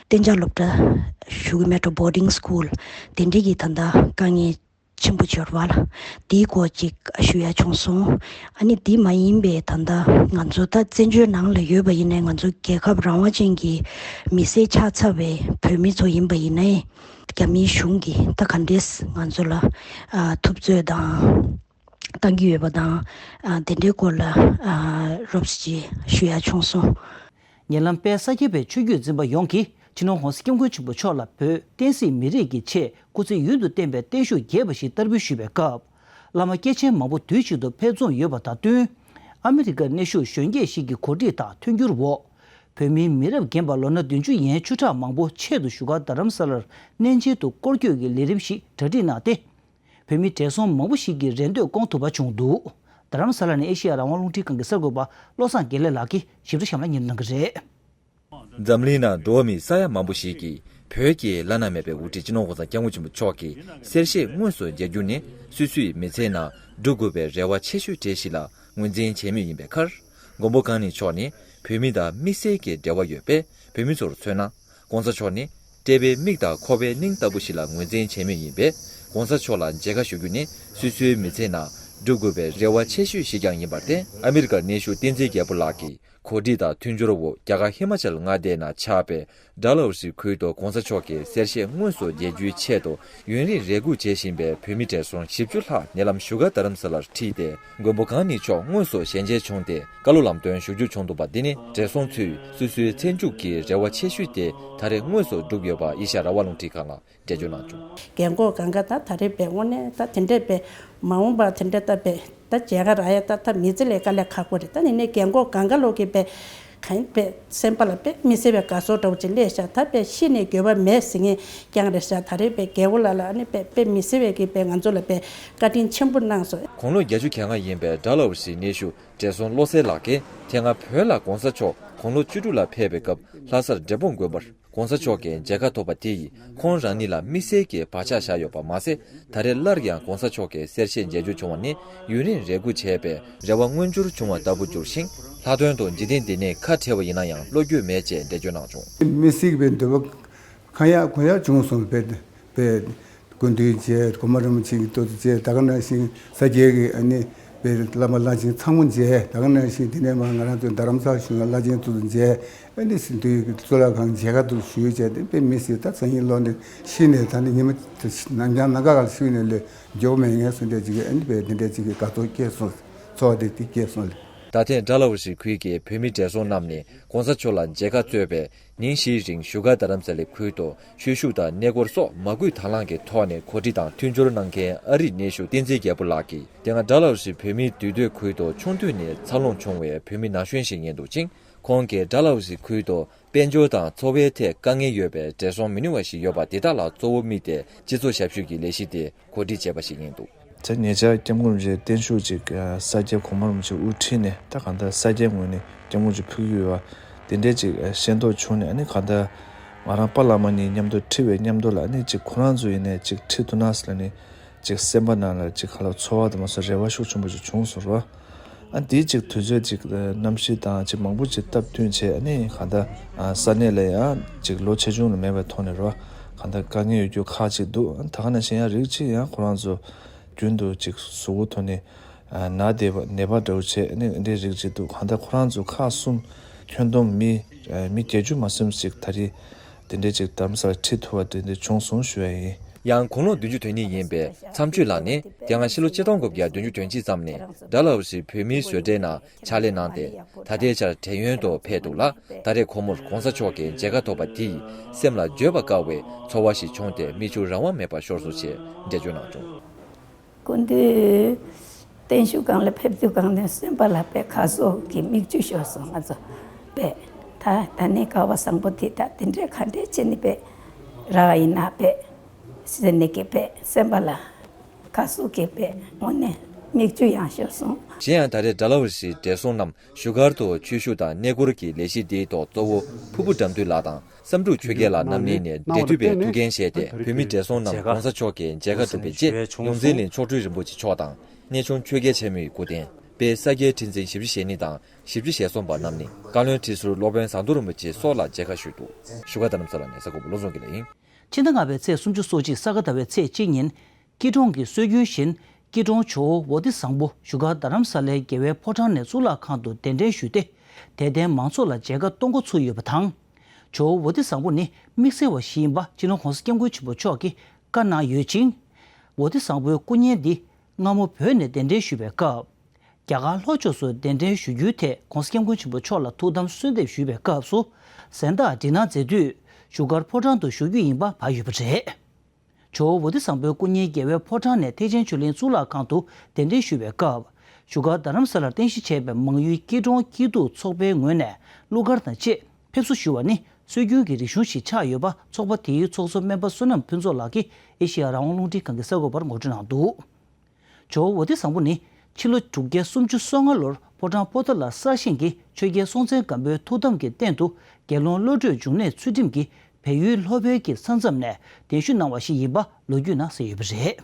གཏན་འཇགས་སློབ་གྲྭ་ཞུ་གི་མེད་འགྲོ། བོར་ཌིང་སི་ཀུལ་དེ་འདྲའི་གི་ད་ལྟ་དཀའ་ངལ་ཆེན་པོ་ཅིག་ཡོད་རེད་བ་ལ། དེའི་སྐོར་ཅིག་ཞུ་ཡ་བྱུང་སོང་། ཨ་ནི་དེ་མ་ཡིན་པའི་ད་ལྟ་ང་ཚོ་ད་བཙན་བྱོལ་ནང་ལ་ཡོད་པ་ཡིན་ནའི། ང་ཚོ་རྒྱལ་ཁབ་རང་དབང་ཅན་གྱི་མི་སེར་ཆགས་ཚར་བའི་བོད་མི་ཚོ་ཡིན་པ་ཡིན་ནའི། རྒྱ་མིའི་གཞུང་གིས་ད་ག་འདྲས་ང་ཚོ་ལ་ཨ་ཐུབ་ཚོད་དང་བཏང་གི་ཡོད་པ་དང་། ཨ་དེ་འདྲའི་སྐོར་ལ་ཨ་རོབ་ཙམ་ཞུ་ཡ་བྱུང་སོང་། ཉེ་ལམ་དཔལ་ས་སྐྱ་པའི་ཆོས་བརྒྱུད་འཛིན་པ་ཡོངས་ཀྱིས་སྤྱི་ནོར་༸གོང་ས་༸སྐྱབས་མགོན་ཆེན་པོ་མཆོག་ལ་བོད་བསྟན་སྲིད་མི་རིགས་ཀྱི་ཆེད་སྐུ་ཚེ་ཡུན་དུ་བརྟན་པའི་བརྟན་བཞུགས་རྒྱས་པ་ཞིག་བསྟར་འབུལ་ཞུས་པའི་སྐབས། བླ་མ་སྐྱེས་ཆེན་མང་པོ་དུས་གཅིག་ཏུ་ཕེབས་འཛོམས་ཡོད་པ་དང་བསྟུན། ཨ་མི་རི་ཀར་གནས་བཞུགས་གཞོན་སྐྱེས་ཤིག་གི་གོ་སྒྲིག་དང་མཐུན་འགྱུར་འོག་བོད་མིའི་མི་རབས་རྒན་པ་ལོ་ན་བདུན་ཅུ་ཡན་ཆད་མང་པོ་ཆེད་དུ་བཞུགས་སྒར་རྡ་རམ་ས་ལར་གནས་མཇལ་དུ་སྐོར་སྐྱོད་ཀྱི་ལས་རིམ་ཞིག་གྲ་སྒྲིག་གནང་སྟེ། བོད་མི་བགྲེས་སོང་མང་པོ་ཞིག་གིས་རེ་འདོད་སྐོང་ཐུབ་པ་བྱུང་འདུག་རྡ་རམ་ས་ལ་ནས་ཨེ་ཤེ་ཡ་རང་དབང་རླུང་འཕྲིན་ཁང་གི་གསར་འགོད་པ་བློ་བཟང་དགེ་ལེགས་ལགས་ཀྱིས་ཞིབ་ཕྲ་གཤམ་ལ་སྙན་སྒྲོན་གནང་གི་རེད། འཛམ་གླིང་ནང་འགྲོ་བ་མི་ས་ཡ་མང་པོ་ཞིག་གིས་བོད་ཀྱི་བླ་ན་མེད་པའི་དབུ་ཁྲིད་སྤྱི་ནོར་༸གོང་ས་༸སྐྱབས་མགོན་ཆེན་པོ་མཆོག་གི་གསལ་བཤད་དངོས་སུ་མཇལ་རྒྱུ་ནི་སོ་སོའི་མི་ཚེའི་ནང་སྒྲུབ་དགོས་པའི་རེ་བ་ཆེ་ཤོས་གྲས་ཤིག་ལ་ངོས་འཛིན་བྱེད་མུས་ཡིན་པའི་ཁར། མགོན་པོ་གང་ཉིད་མཆོག་ནི་བོད་མི་དང་དམིགས་བསལ་གྱི་འབྲེལ་བ་ཡོད་པས། བོད་མི་ཚོར་མཚོན་ན། ༸གོང་ས་མཆོག་ནི་བཀྲེས་པའི་མིག་དང་འཁོར་བའི་སྙིང་ལྟ་བུ་ཞིག་ལ་ངོས་འཛིན་བྱེད་མུས་ཡིན་པས། ༸གོང་ས་མཆོག་ལ་མཇལ་ཁ་ཞུ་རྒྱུ་ནི་སོ་སོའི་མི་ཚེའི་ནང་སྒྲུབ་དགོས་པའི་རེ་བ་ཆེ་ཤོས་ཤིག་ཀྱང་ཡིན་པར་བརྟེན། ཨ་མི་རི་ཀར་གནས་བཞུགས་བསྟན་འཛིན་རྒྱལ་པོ་ལགས་ཀྱི་གོ་སྒྲིག་དང་མཐུན་སྦྱོར་འོག་རྒྱ་གར་ཧི་མ་ཅལ་མངའ་སྡེ་ནང་ཆགས་པའི་ཌལ་ཧོ་སི་ཁུལ་དུ་༸གོང་ས་མཆོག་གི་གསལ་བཤད་དངོས་སུ་མཇལ་རྒྱུའི་ཆེད་དུ་ཡུན་རིང་རེ་སྒུག་བྱེད་བཞིན་པའི་བོད་མི་བགྲེས་སོང་བཞི་བཅུ་ལྷག་ཉེ་ལམ་བཞུགས་སྒར་རྡ་རམ་ས་ལར་ཁྲིད་དེ། མགོན་པོ་གང་ཉིད་མཆོག་དངོས་སུ་ཞལ་མཇལ་བྱུང་སྟེ། བཀའ་སློབ་ལམ་སྟོན་ཞུ་རྒྱུ་བྱུང་འདུག་པ་འདི་ནི་བགྲེས་སོང་ཚོས་སོ་སོའི་ཚེ་མཇུག་གི་རེ་བ་ཆེ་ཤོས་དེ་ད་རེས་དངོས་སུ་བསྒྲུབས་ཡོད་པ་ཨེ་ཤ་ཡ་རང་དབང་རླུང་འཕྲིན་ཁང་ལ་འགྲེལ་བརྗོད་གནང་བྱུང་། རྒན་གོག་གང་ག་ད་ད་རེས་པའི་དངོས་གནས་ད་དེ་འདྲས་པའི་མ་འོངས་པ་དེ་འདྲས་ད་པའི་ད་མཇལ་ཁ་རག་ཡ་ད་ད་མི་ཚེ་ལས་དཀའ་ལས་ཁག་པོ་རེད། ད་ནི་ནས་རྒན་གོག་གང་ག་ལོག་གི་པའི་གང་པའི་སེམས་པ་ལ་པའི་མི་སེར་བའི་དགའ་ཚོར་འདྲ་བོ་ཅིག་སླེབས་ཤག་ད་པའི་ཤི་ནས་འགྱོད་པ་མེད་ཟེར་མཁན་རྐྱང་རེད་ཤག་ད་རེས་པའི་རྒྱལ་པོ་ལགས་ལ་ཨ་ནི་པའི་པའི་མི་སེར་བའི་གི་པའི་ང་ཚོ་ལ་པའི་བཀའ་དྲིན་ཆེན་པོ་གནང་སོང་། དགུང་ལོ་བརྒྱད་ཅུ་གྱ་ལྔ་ཡིན་པའི་ཌལ་ཧོ་སི་གནས་བཞུགས་བགྲེས་སོང་བློ་གསལ་ལགས་ཀྱིས་དེ་སྔ་བོད་ལ་༸གོང་ས་མཆོག་དགུང་ལོ་བཅུ་དྲུག་ལ་ཕེབས་པའི་སྐབས་ལྷ་སར་འབྲས་སྤུངས་དགོན་པར་༸གོང་ས་མཆོག་གི་མཇལ་ཁ་ཐོབ་པ་དེ་ཡིས་ཁོང་རང་ཉིད་ལ་དམིགས་བསལ་གྱི་བག་ཆགས་བཞག་ཡོད་པ་མ་ཟད། ད་རེས་སླར་ཡང་༸གོང་ས་མཆོག་གི་གསལ་བཤད་མཇལ་རྒྱུ་བྱུང་བ་ནི་ཡུན་རིང་རེ་སྒུག་བྱས་པའི་རེ་བ་མངོན་འགྱུར་བྱུང་བ་ལྟ་བུ་འགྱུར་ཞིང་། ལྷག་དོན་དུ་འཇིག་རྟེན་འདི་ནས་ཁ་བྲལ་བ་ཡིན་ན་ཡང་བློ་འགྱོད་མེད་ཅེས་འགྲེལ་བརྗོད་གནང་བྱུང་། མི་སྲིད་པའི་འདོད་པ་གང་ཡག་གང་ཡག་བྱུང་སོང་། པའི་པའི་སྐུ་མདུན་མཇལ། གོང་མ་རིན་པོ་ཆེ་གི་ཏོག་ཙམ་མཇལ། ད་ག་ནང་བཞིན་ས་སྐྱའི་གི་ཨ་ནི་པའི་བླ་མ་བླ་ཆེན་ཚང་མ་མཇལ། ད་ག་ནང་བཞིན་དེ་ནས་མར་ང་རང་ཚོའི་རྡ་རམ་ས་ལ་བཞུགས་ན་བླ་ཆེན་ཏོག་ཙམ་མཇལ། ཨ་ནི་སྲིད་འདུས་གཙུག་ལག་ཁང་མཇལ་ཁ་ཏོག་ཙམ་ཞུས་བྱས་ཏེ་པའི་མི་སྲིད་ད་སང་ཉིན་ལོག་ནས་ཤི་ནས་ད་ནི་ཉི་མ་ནམ་རྒྱང་ནམ་མཁའ་ལ་ཤི་ནས་ལས་འགྱོ་མེད་ངེས་སུ་འདྲ་ཅིག་གི་ཨ་ནི་པའི་འདི་འདྲ་ཅིག་གི་དགའ་ཚོར་སྐྱེས་སོང་། ཚོར་བ་དེ་དེ་སྐྱེས་སོང་ལ། ད་ཐེངས་ཌལ་ཧོ་སི་ཁུལ་གྱི་བོད་མི་བགྲེས་སོང་རྣམས་ནས་༸གོང་ས་མཆོག་ལ་མཇལ་ཁ་སྩོལ་བའི་ཉིན་བཞིའི་རིང་བཞུགས་སྒར་རྡ་རམ་ས་ལའི་ཁུལ་དུ་ཆོས་ཞུགས་དང་གནས་སྐོར་སོགས་མ་བསྐུལ་དང་བླངས་ཀྱི་ཐོག་ནས་གོ་སྒྲིག་དང་མཐུན་སྦྱོར་གནང་མཁན་ཨ་རིའི་གནས་བཞུགས་བསྟན་འཛིན་རྒྱལ་པོ་ལགས་ཀྱིས་དེ་སྔ་ཌལ་ཧོ་སི་བོད་མིའི་འདུས་སྡོད་ཁུལ་དུ་ཆུང་དུས་ནས་འཚར་ལོངས་བྱུང་བའི་བོད་མི་ན་གཞོན་ཞིག་ཡིན་འདུག་ཅིང་། ཁོང་གིས་ཌལ་ཧོ་སི་ཁུལ་དུ་དཔལ་འབྱོར་དང་འཚོ་བའི་ཐད་དཀའ་ངལ་ཡོད་པའི་བགྲེས་སོང་མི་ཉུང་བ་ཞིག་ཡོད་པ་དེ་དག་ལ་གཙོ་བོ་དམིགས་ཏེ་སྤྱི་ཚོགས་ཞབས་ཞུ་གི་ལས་གཞི་དེ་གོ་སྒྲིག་བྱས་པ་ཞིག་ཡིན་འདུག་ད་ཉེ་ཆར་༸སྐྱབས་མགོན་རིན་པོ་ཆེ་བརྟན་བཞུགས་ཅིག་ས་སྐྱའི་གོང་མ་རིན་པོ་ཆེ་དབུ་ཁྲིད་ནས་ད་གང་ལྟར་ས་སྐྱའི་ངོས་ནས་༸སྐྱབས་མགོན་རིན་པོ་ཆེ་ཕུལ་གྱི་ཡོད་ དེ་འདྲའི་ཅིག་ཤེས་རྟོགས་བྱུང་ནས། ཨ་ནི་གང་ལྟར་ང་རང་པཱ་བླ་མ་གཉིས་མཉམ་དུ་ཁྲིད་པའི་མཉམ་དུ་ལ། ཨ་ནི་ཅིག་ཁོ་རང་ཚོ་ཡིན་ནས་ཅིག་ཁྲིད་ཐུབ་ན་ཟེར་ལ་ནི། ཅིག་སེམས་པ་ནང་ལ་ཅིག་ག་ལ་ཚོར་བ་དང་མ་སོགས་རེ་བ་ཤུགས་ཆེན་པོ་ཅིག་བྱུང་སོང་རོ། ཨ་དེའི་ཅིག་དུས་ཚོད་ཅིག་གནམ་གཤིས་དང་ཅིག་མང་པོ་ཅིག་སྟབས་བསྟུན་བྱས། ཨ་ནི་གང་ལྟར་ས་གནས་ལ་ཡང་ཅིག་ལོ་ཆེ་ཆུང་ལ་མེད་པའི་ཐོག་ནས་རོ། གང་ལྟར་དཀའ་ངལ་ཡོད་རྒྱུ་ཁག་ཅིག་འདུག་ཨ་ད་ག་ནང་བཞིན་ཡང་རིགས་གཅིག་ཡང་ཁོ་རང་ཚོ་རྒྱུན་དུ་ཅིག་གཟུགས་པོ་ཐོག་ནས་ཨ་ན་བསྡད་པ་ནད་པ་འདྲ་བོ་བྱས། ཨ་ནི་འདི་རིགས་ཅིག་འདུག་གང་ལྟར་ཁོ་རང་ཚོ་ཁག་གསུམ་ཁྱོན་བསྡོམས་མི་ཨ་མི་བརྒྱད་ཅུ་མ་ཟིན་ཞིག་ད་རེས་དེ་འདྲའི་ཅིག་རྡ་རམ་ས་ལ་ཁྲིད་ཐུབ་པ་དེ་འདྲ་བྱུང་སོང་ཞུ་ཡ་ཡིན། ཡང་དགུང་ལོ་བདུན་ཅུ་དོན་གཉིས་ཡིན་པའི་མཚམས་གཅོད་ལགས་ནི་དེ་སྔ་ཕྱི་ལོ་ཆིག་སྟོང་དགུ་བརྒྱ་བདུན་ཅུ་དོན་གཅིག་ཙམ་ནས་ཌལ་ཧོ་སི་བོད་མིའི་བཟོ་གྲྭའི་ནང་ཕྱག་ལས་གནང་སྟེ། ད་ལྟའི་ཆར་བགྲེས་ཡོལ་དུ་ཕེབས་འདུག་ལ། ད་རེས་ཁོ་མོར་གོང་ས་མཆོག་གི་མཇལ་ཁ་ཐོབ་པ་དེ་ཡིས་སེམས་ལ་བརྗོད་པ་དཀའ་བའི་ཚོར་བ་ཞིག་བྱུང་སྟེ་མིག་ཆུ་རང་དབང་མེད་པར་ཤོར་སོང་ཞེས་འགྲེལ་བརྗོད་གནང་བྱུང་། སྐུ་མདུན་བརྟན་བཞུགས་སྒང་ལ་ཕེབས་དུས་སྒང་ནས་སེམས་པ་ལ་དཔེ་ཁ་སོགས་ཀྱི་མིག་ཆུ་ཤོར་སོང་། ང་ཚོ་དཔེ་ད་ད་ནི་སྐལ་བ་བཟང་པོ་དེ་ད་དེ་འདྲས་ག་འདྲས་བྱས་ནས་དཔེ་རག་ཡིན་ན་དཔེ་ཟེར་ནས་ཀྱི་དཔེ་སེམས་པ་ལ་ཁ་སོགས་ཀྱི་དཔེ་དངོས་གནས་མིག་ཆུ་ཡང་ཤོར་སོང་། གཞན་ཡང་ད་རེས་ཌལ་ཧོ་སི་བགྲེས་སོང་རྣམས་བཞུགས་སྒར་དུ་ཆོས་ཞུགས་དང་གནས་སྐོར་གྱི་ལས་གཞི་འདིའི་ཐོག་གཙོ་བོ་ཕུར་བུ་དགྲ་འདུལ་ལགས་དང་། བསམ་འགྲུབ་ཆོས་རྒྱལ་ལགས་རྣམ་གཉིས་ནས་འབྲེལ་མཐུད་པའི་ཐུགས་འགན་བཞེས་ཏེ། བོད་མི་བགྲེས་སོང་རྣམས་གོང་ས་མཆོག་གི་མཇལ་ཁ་བསྡུ་བའི་རྗེས། ཡོངས་འཛིན་གླིང་མཆོག་སྤྲུལ་རིན་པོ་ཆེ་མཆོག་དང་། གནས་ཆུང་ཆོས་རྒྱལ་ཆེན་མོའི་སྐུ་རྟེན། དཔལ་ས་སྐྱའི་ཁྲི་འཛིན་ཞེ་བཞི་ཞེ་གཉིས་དང་ཞེ་བཞི་ཞེ་གསུམ་པ་རྣམ་གཉིས། བཀའ་བློན་ཁྲི་ཟུར་སློབ་དཔོན་ཟམ་གདོང་རིན་པོ་ཆེ་སོགས་ལ་མཇལ་ཁ་ཞུས་འདུག་བཞུགས་སྒར་རྡ་རམ་ས་ལ་ནས་གསར་འགོད་པ་བློ་བཟང་དགེ་ལེགས་ཡིན། ཕྱི་ཟླ་ལྔ་པའི་ཚེས་སུམ་ཅུ་སོ་གཅིག་ས་ག་ཟླ་བའི་ཚེས་གཅིག་ཉིན། སྐྱིད་གྲོང་གི་སྲོལ་རྒྱུན་བཞིན། སྐྱིད་གྲོང་ཇོ་བོ་བོ་དྷི་བཟང་པོ་བཞུགས་སྒར་རྡ་རམ་ས་ལའི་རྒྱལ་བའི་ཕོ་བྲང་ནས་གཙུག་ལག་ཁང་དུ་གདན་འདྲེན་ཞུས་ཏེ། དད་ལྡན་མང་ཚོགས་ལ་མཇལ་ཁ་གཏོང་འགོ་ཚུགས་ཡོད་པ་དང་། ཇོ་བོ་བོ་དྷི་བཟང་པོ་ནི་དམིགས་བསལ་བ་ཞིག་ཡིན་པ་སྤྱི་ནོར་༸གོང་ས་༸སྐྱབས་མགོན་ཆེན་པོ་མཆོག་གིས་བཀའ་གནང་ཡོད་ཅིང་། བོ་དྷི་བཟང་པོའི་སྐུ་བརྙན་འདི་སྔ་མོ་བོད་ནས་གདན་འདྲེན་ཞུས་པའི་སྐབས། རྒྱ་གར་ལྷོ་ཕྱོགས་སུ་གདན་འདྲེན་ཞུ་རྒྱུའི་ཐད་༸གོང་ས་༸སྐྱབས་མགོན་ཆེན་པོ་མཆོག་ལ་ཐུགས་དམ་གསོལ་འདེབས་ཞུས་པའི་སྐབས་སུ། གཟེངས་རྟགས་འགྲིག་སྣང་མཛད་དུས་བཞུགས་སྒར་ཕོ་བྲང་དུ་བཞུགས་རྒྱུ་ཡིན་པ་ཕར་ཡོད་པ་རེད། ཇོ་བོ་བོ་དྷི་བཟང་པོའི་སྐུ་བརྙན་རྒྱལ་བའི་ཕོ་བྲང་ནས་ཐེག་ཆེན་ཆོས་གླིང་གཙུག་ལག་ཁང་དུ་གདན་འདྲེན་ཞུས་པའི་སྐབས། བཞུགས་སྒར་རྡ་རམ་ས་ལར་རྟེན་གཞི་བྱས་པའི་མང་ཡུལ་སྐྱིད་གྲོང་སྐྱིད་སྡུག་ཚོགས་པའི་ངོས་ནས་གླུ་གར་དང་བཅས་ཕེབས་བསུ་ཞུ་བ་ནི་སྲོལ་རྒྱུན་གྱི་རིག་གཞུང་ཞིག་ཆགས་ཡོད་པ་ཚོགས་པ་དེའི་ཚོགས་གཙོ་སྨན་པ་བསོད་ནམས་ཕུན་ཚོགས་ལགས་ཀྱིས་ཨེ་ཤེ་ཡ་རང་དབང་རླུང་འཕྲིན་ཁང་གི་གསར་འགོད་པར་ངོ་སྤྲོད་གནང་འདུག་ཇོ་བོ་བོ་དྷི་བཟང་པོ་ནི་ཕྱི་ལོ་དྲུག་བརྒྱ་སུམ་ཅུ་སོ་ལྔ་ལོར་ཕོ་བྲང་པོ་ཏཱ་ལར་གསར་བཞེངས་ཀྱིས་ཆོས་རྒྱལ་སྲོང་བཙན་སྒམ་པོའི་ཐུགས་དམ་གྱི་རྟེན་དུ་དགེ་སློང་བློ་གྲོས་འབྱུང་གནས་ཚུལ་ཁྲིམས་ཀྱིས་བལ་ཡུལ་ལྷོ་བལ་གྱི་ས་མཚམས་ནས་གདན་ཞུ་གནང་བ་ཞིག་ཡིན་པ་ལོ་རྒྱུས་ནང་གསལ་ཡོད་པ་རེད།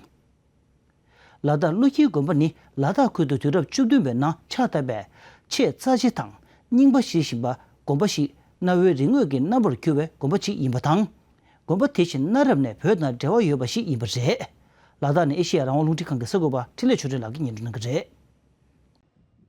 ལ་དྭགས་ཀླུ་འཁྱིལ་དགོན་པ་ནི་ལ་དྭགས་ཁུལ་དུ་དུས་རབས་བཅུ་བདུན་པའི་ནང་ཕྱག་བཏབ་པའི་ཆེས་རྩ་ཆེ་དང་རྙིང་པ་ཞེས་བཞིན་པ་དགོན་པ་ཞིག་གནའ་བོའི་རིག་དངོས་ཀྱི་རྣམ་པར་གྱུར་བའི་དགོན་པ་ཅིག་ཡིན་པ་དང་། དགོན་པ་དེ་བཞིན་གནའ་རབས་ནས་བོད་དང་འབྲེལ་བ་ཡོད་པ་ཞིག་ཡིན་པ་རེད། ལ་དྭགས་ནས་ཨེ་ཤེ་ཡ་རང་དབང་རླུང་འཕྲིན་ཁང་གི་གསར་འགོད་པ་འཕྲིན་ལས་ཆོས་སྒྲོན་ལགས་ཀྱིས་སྙན་སྒྲོན་གནང་གི་རེད།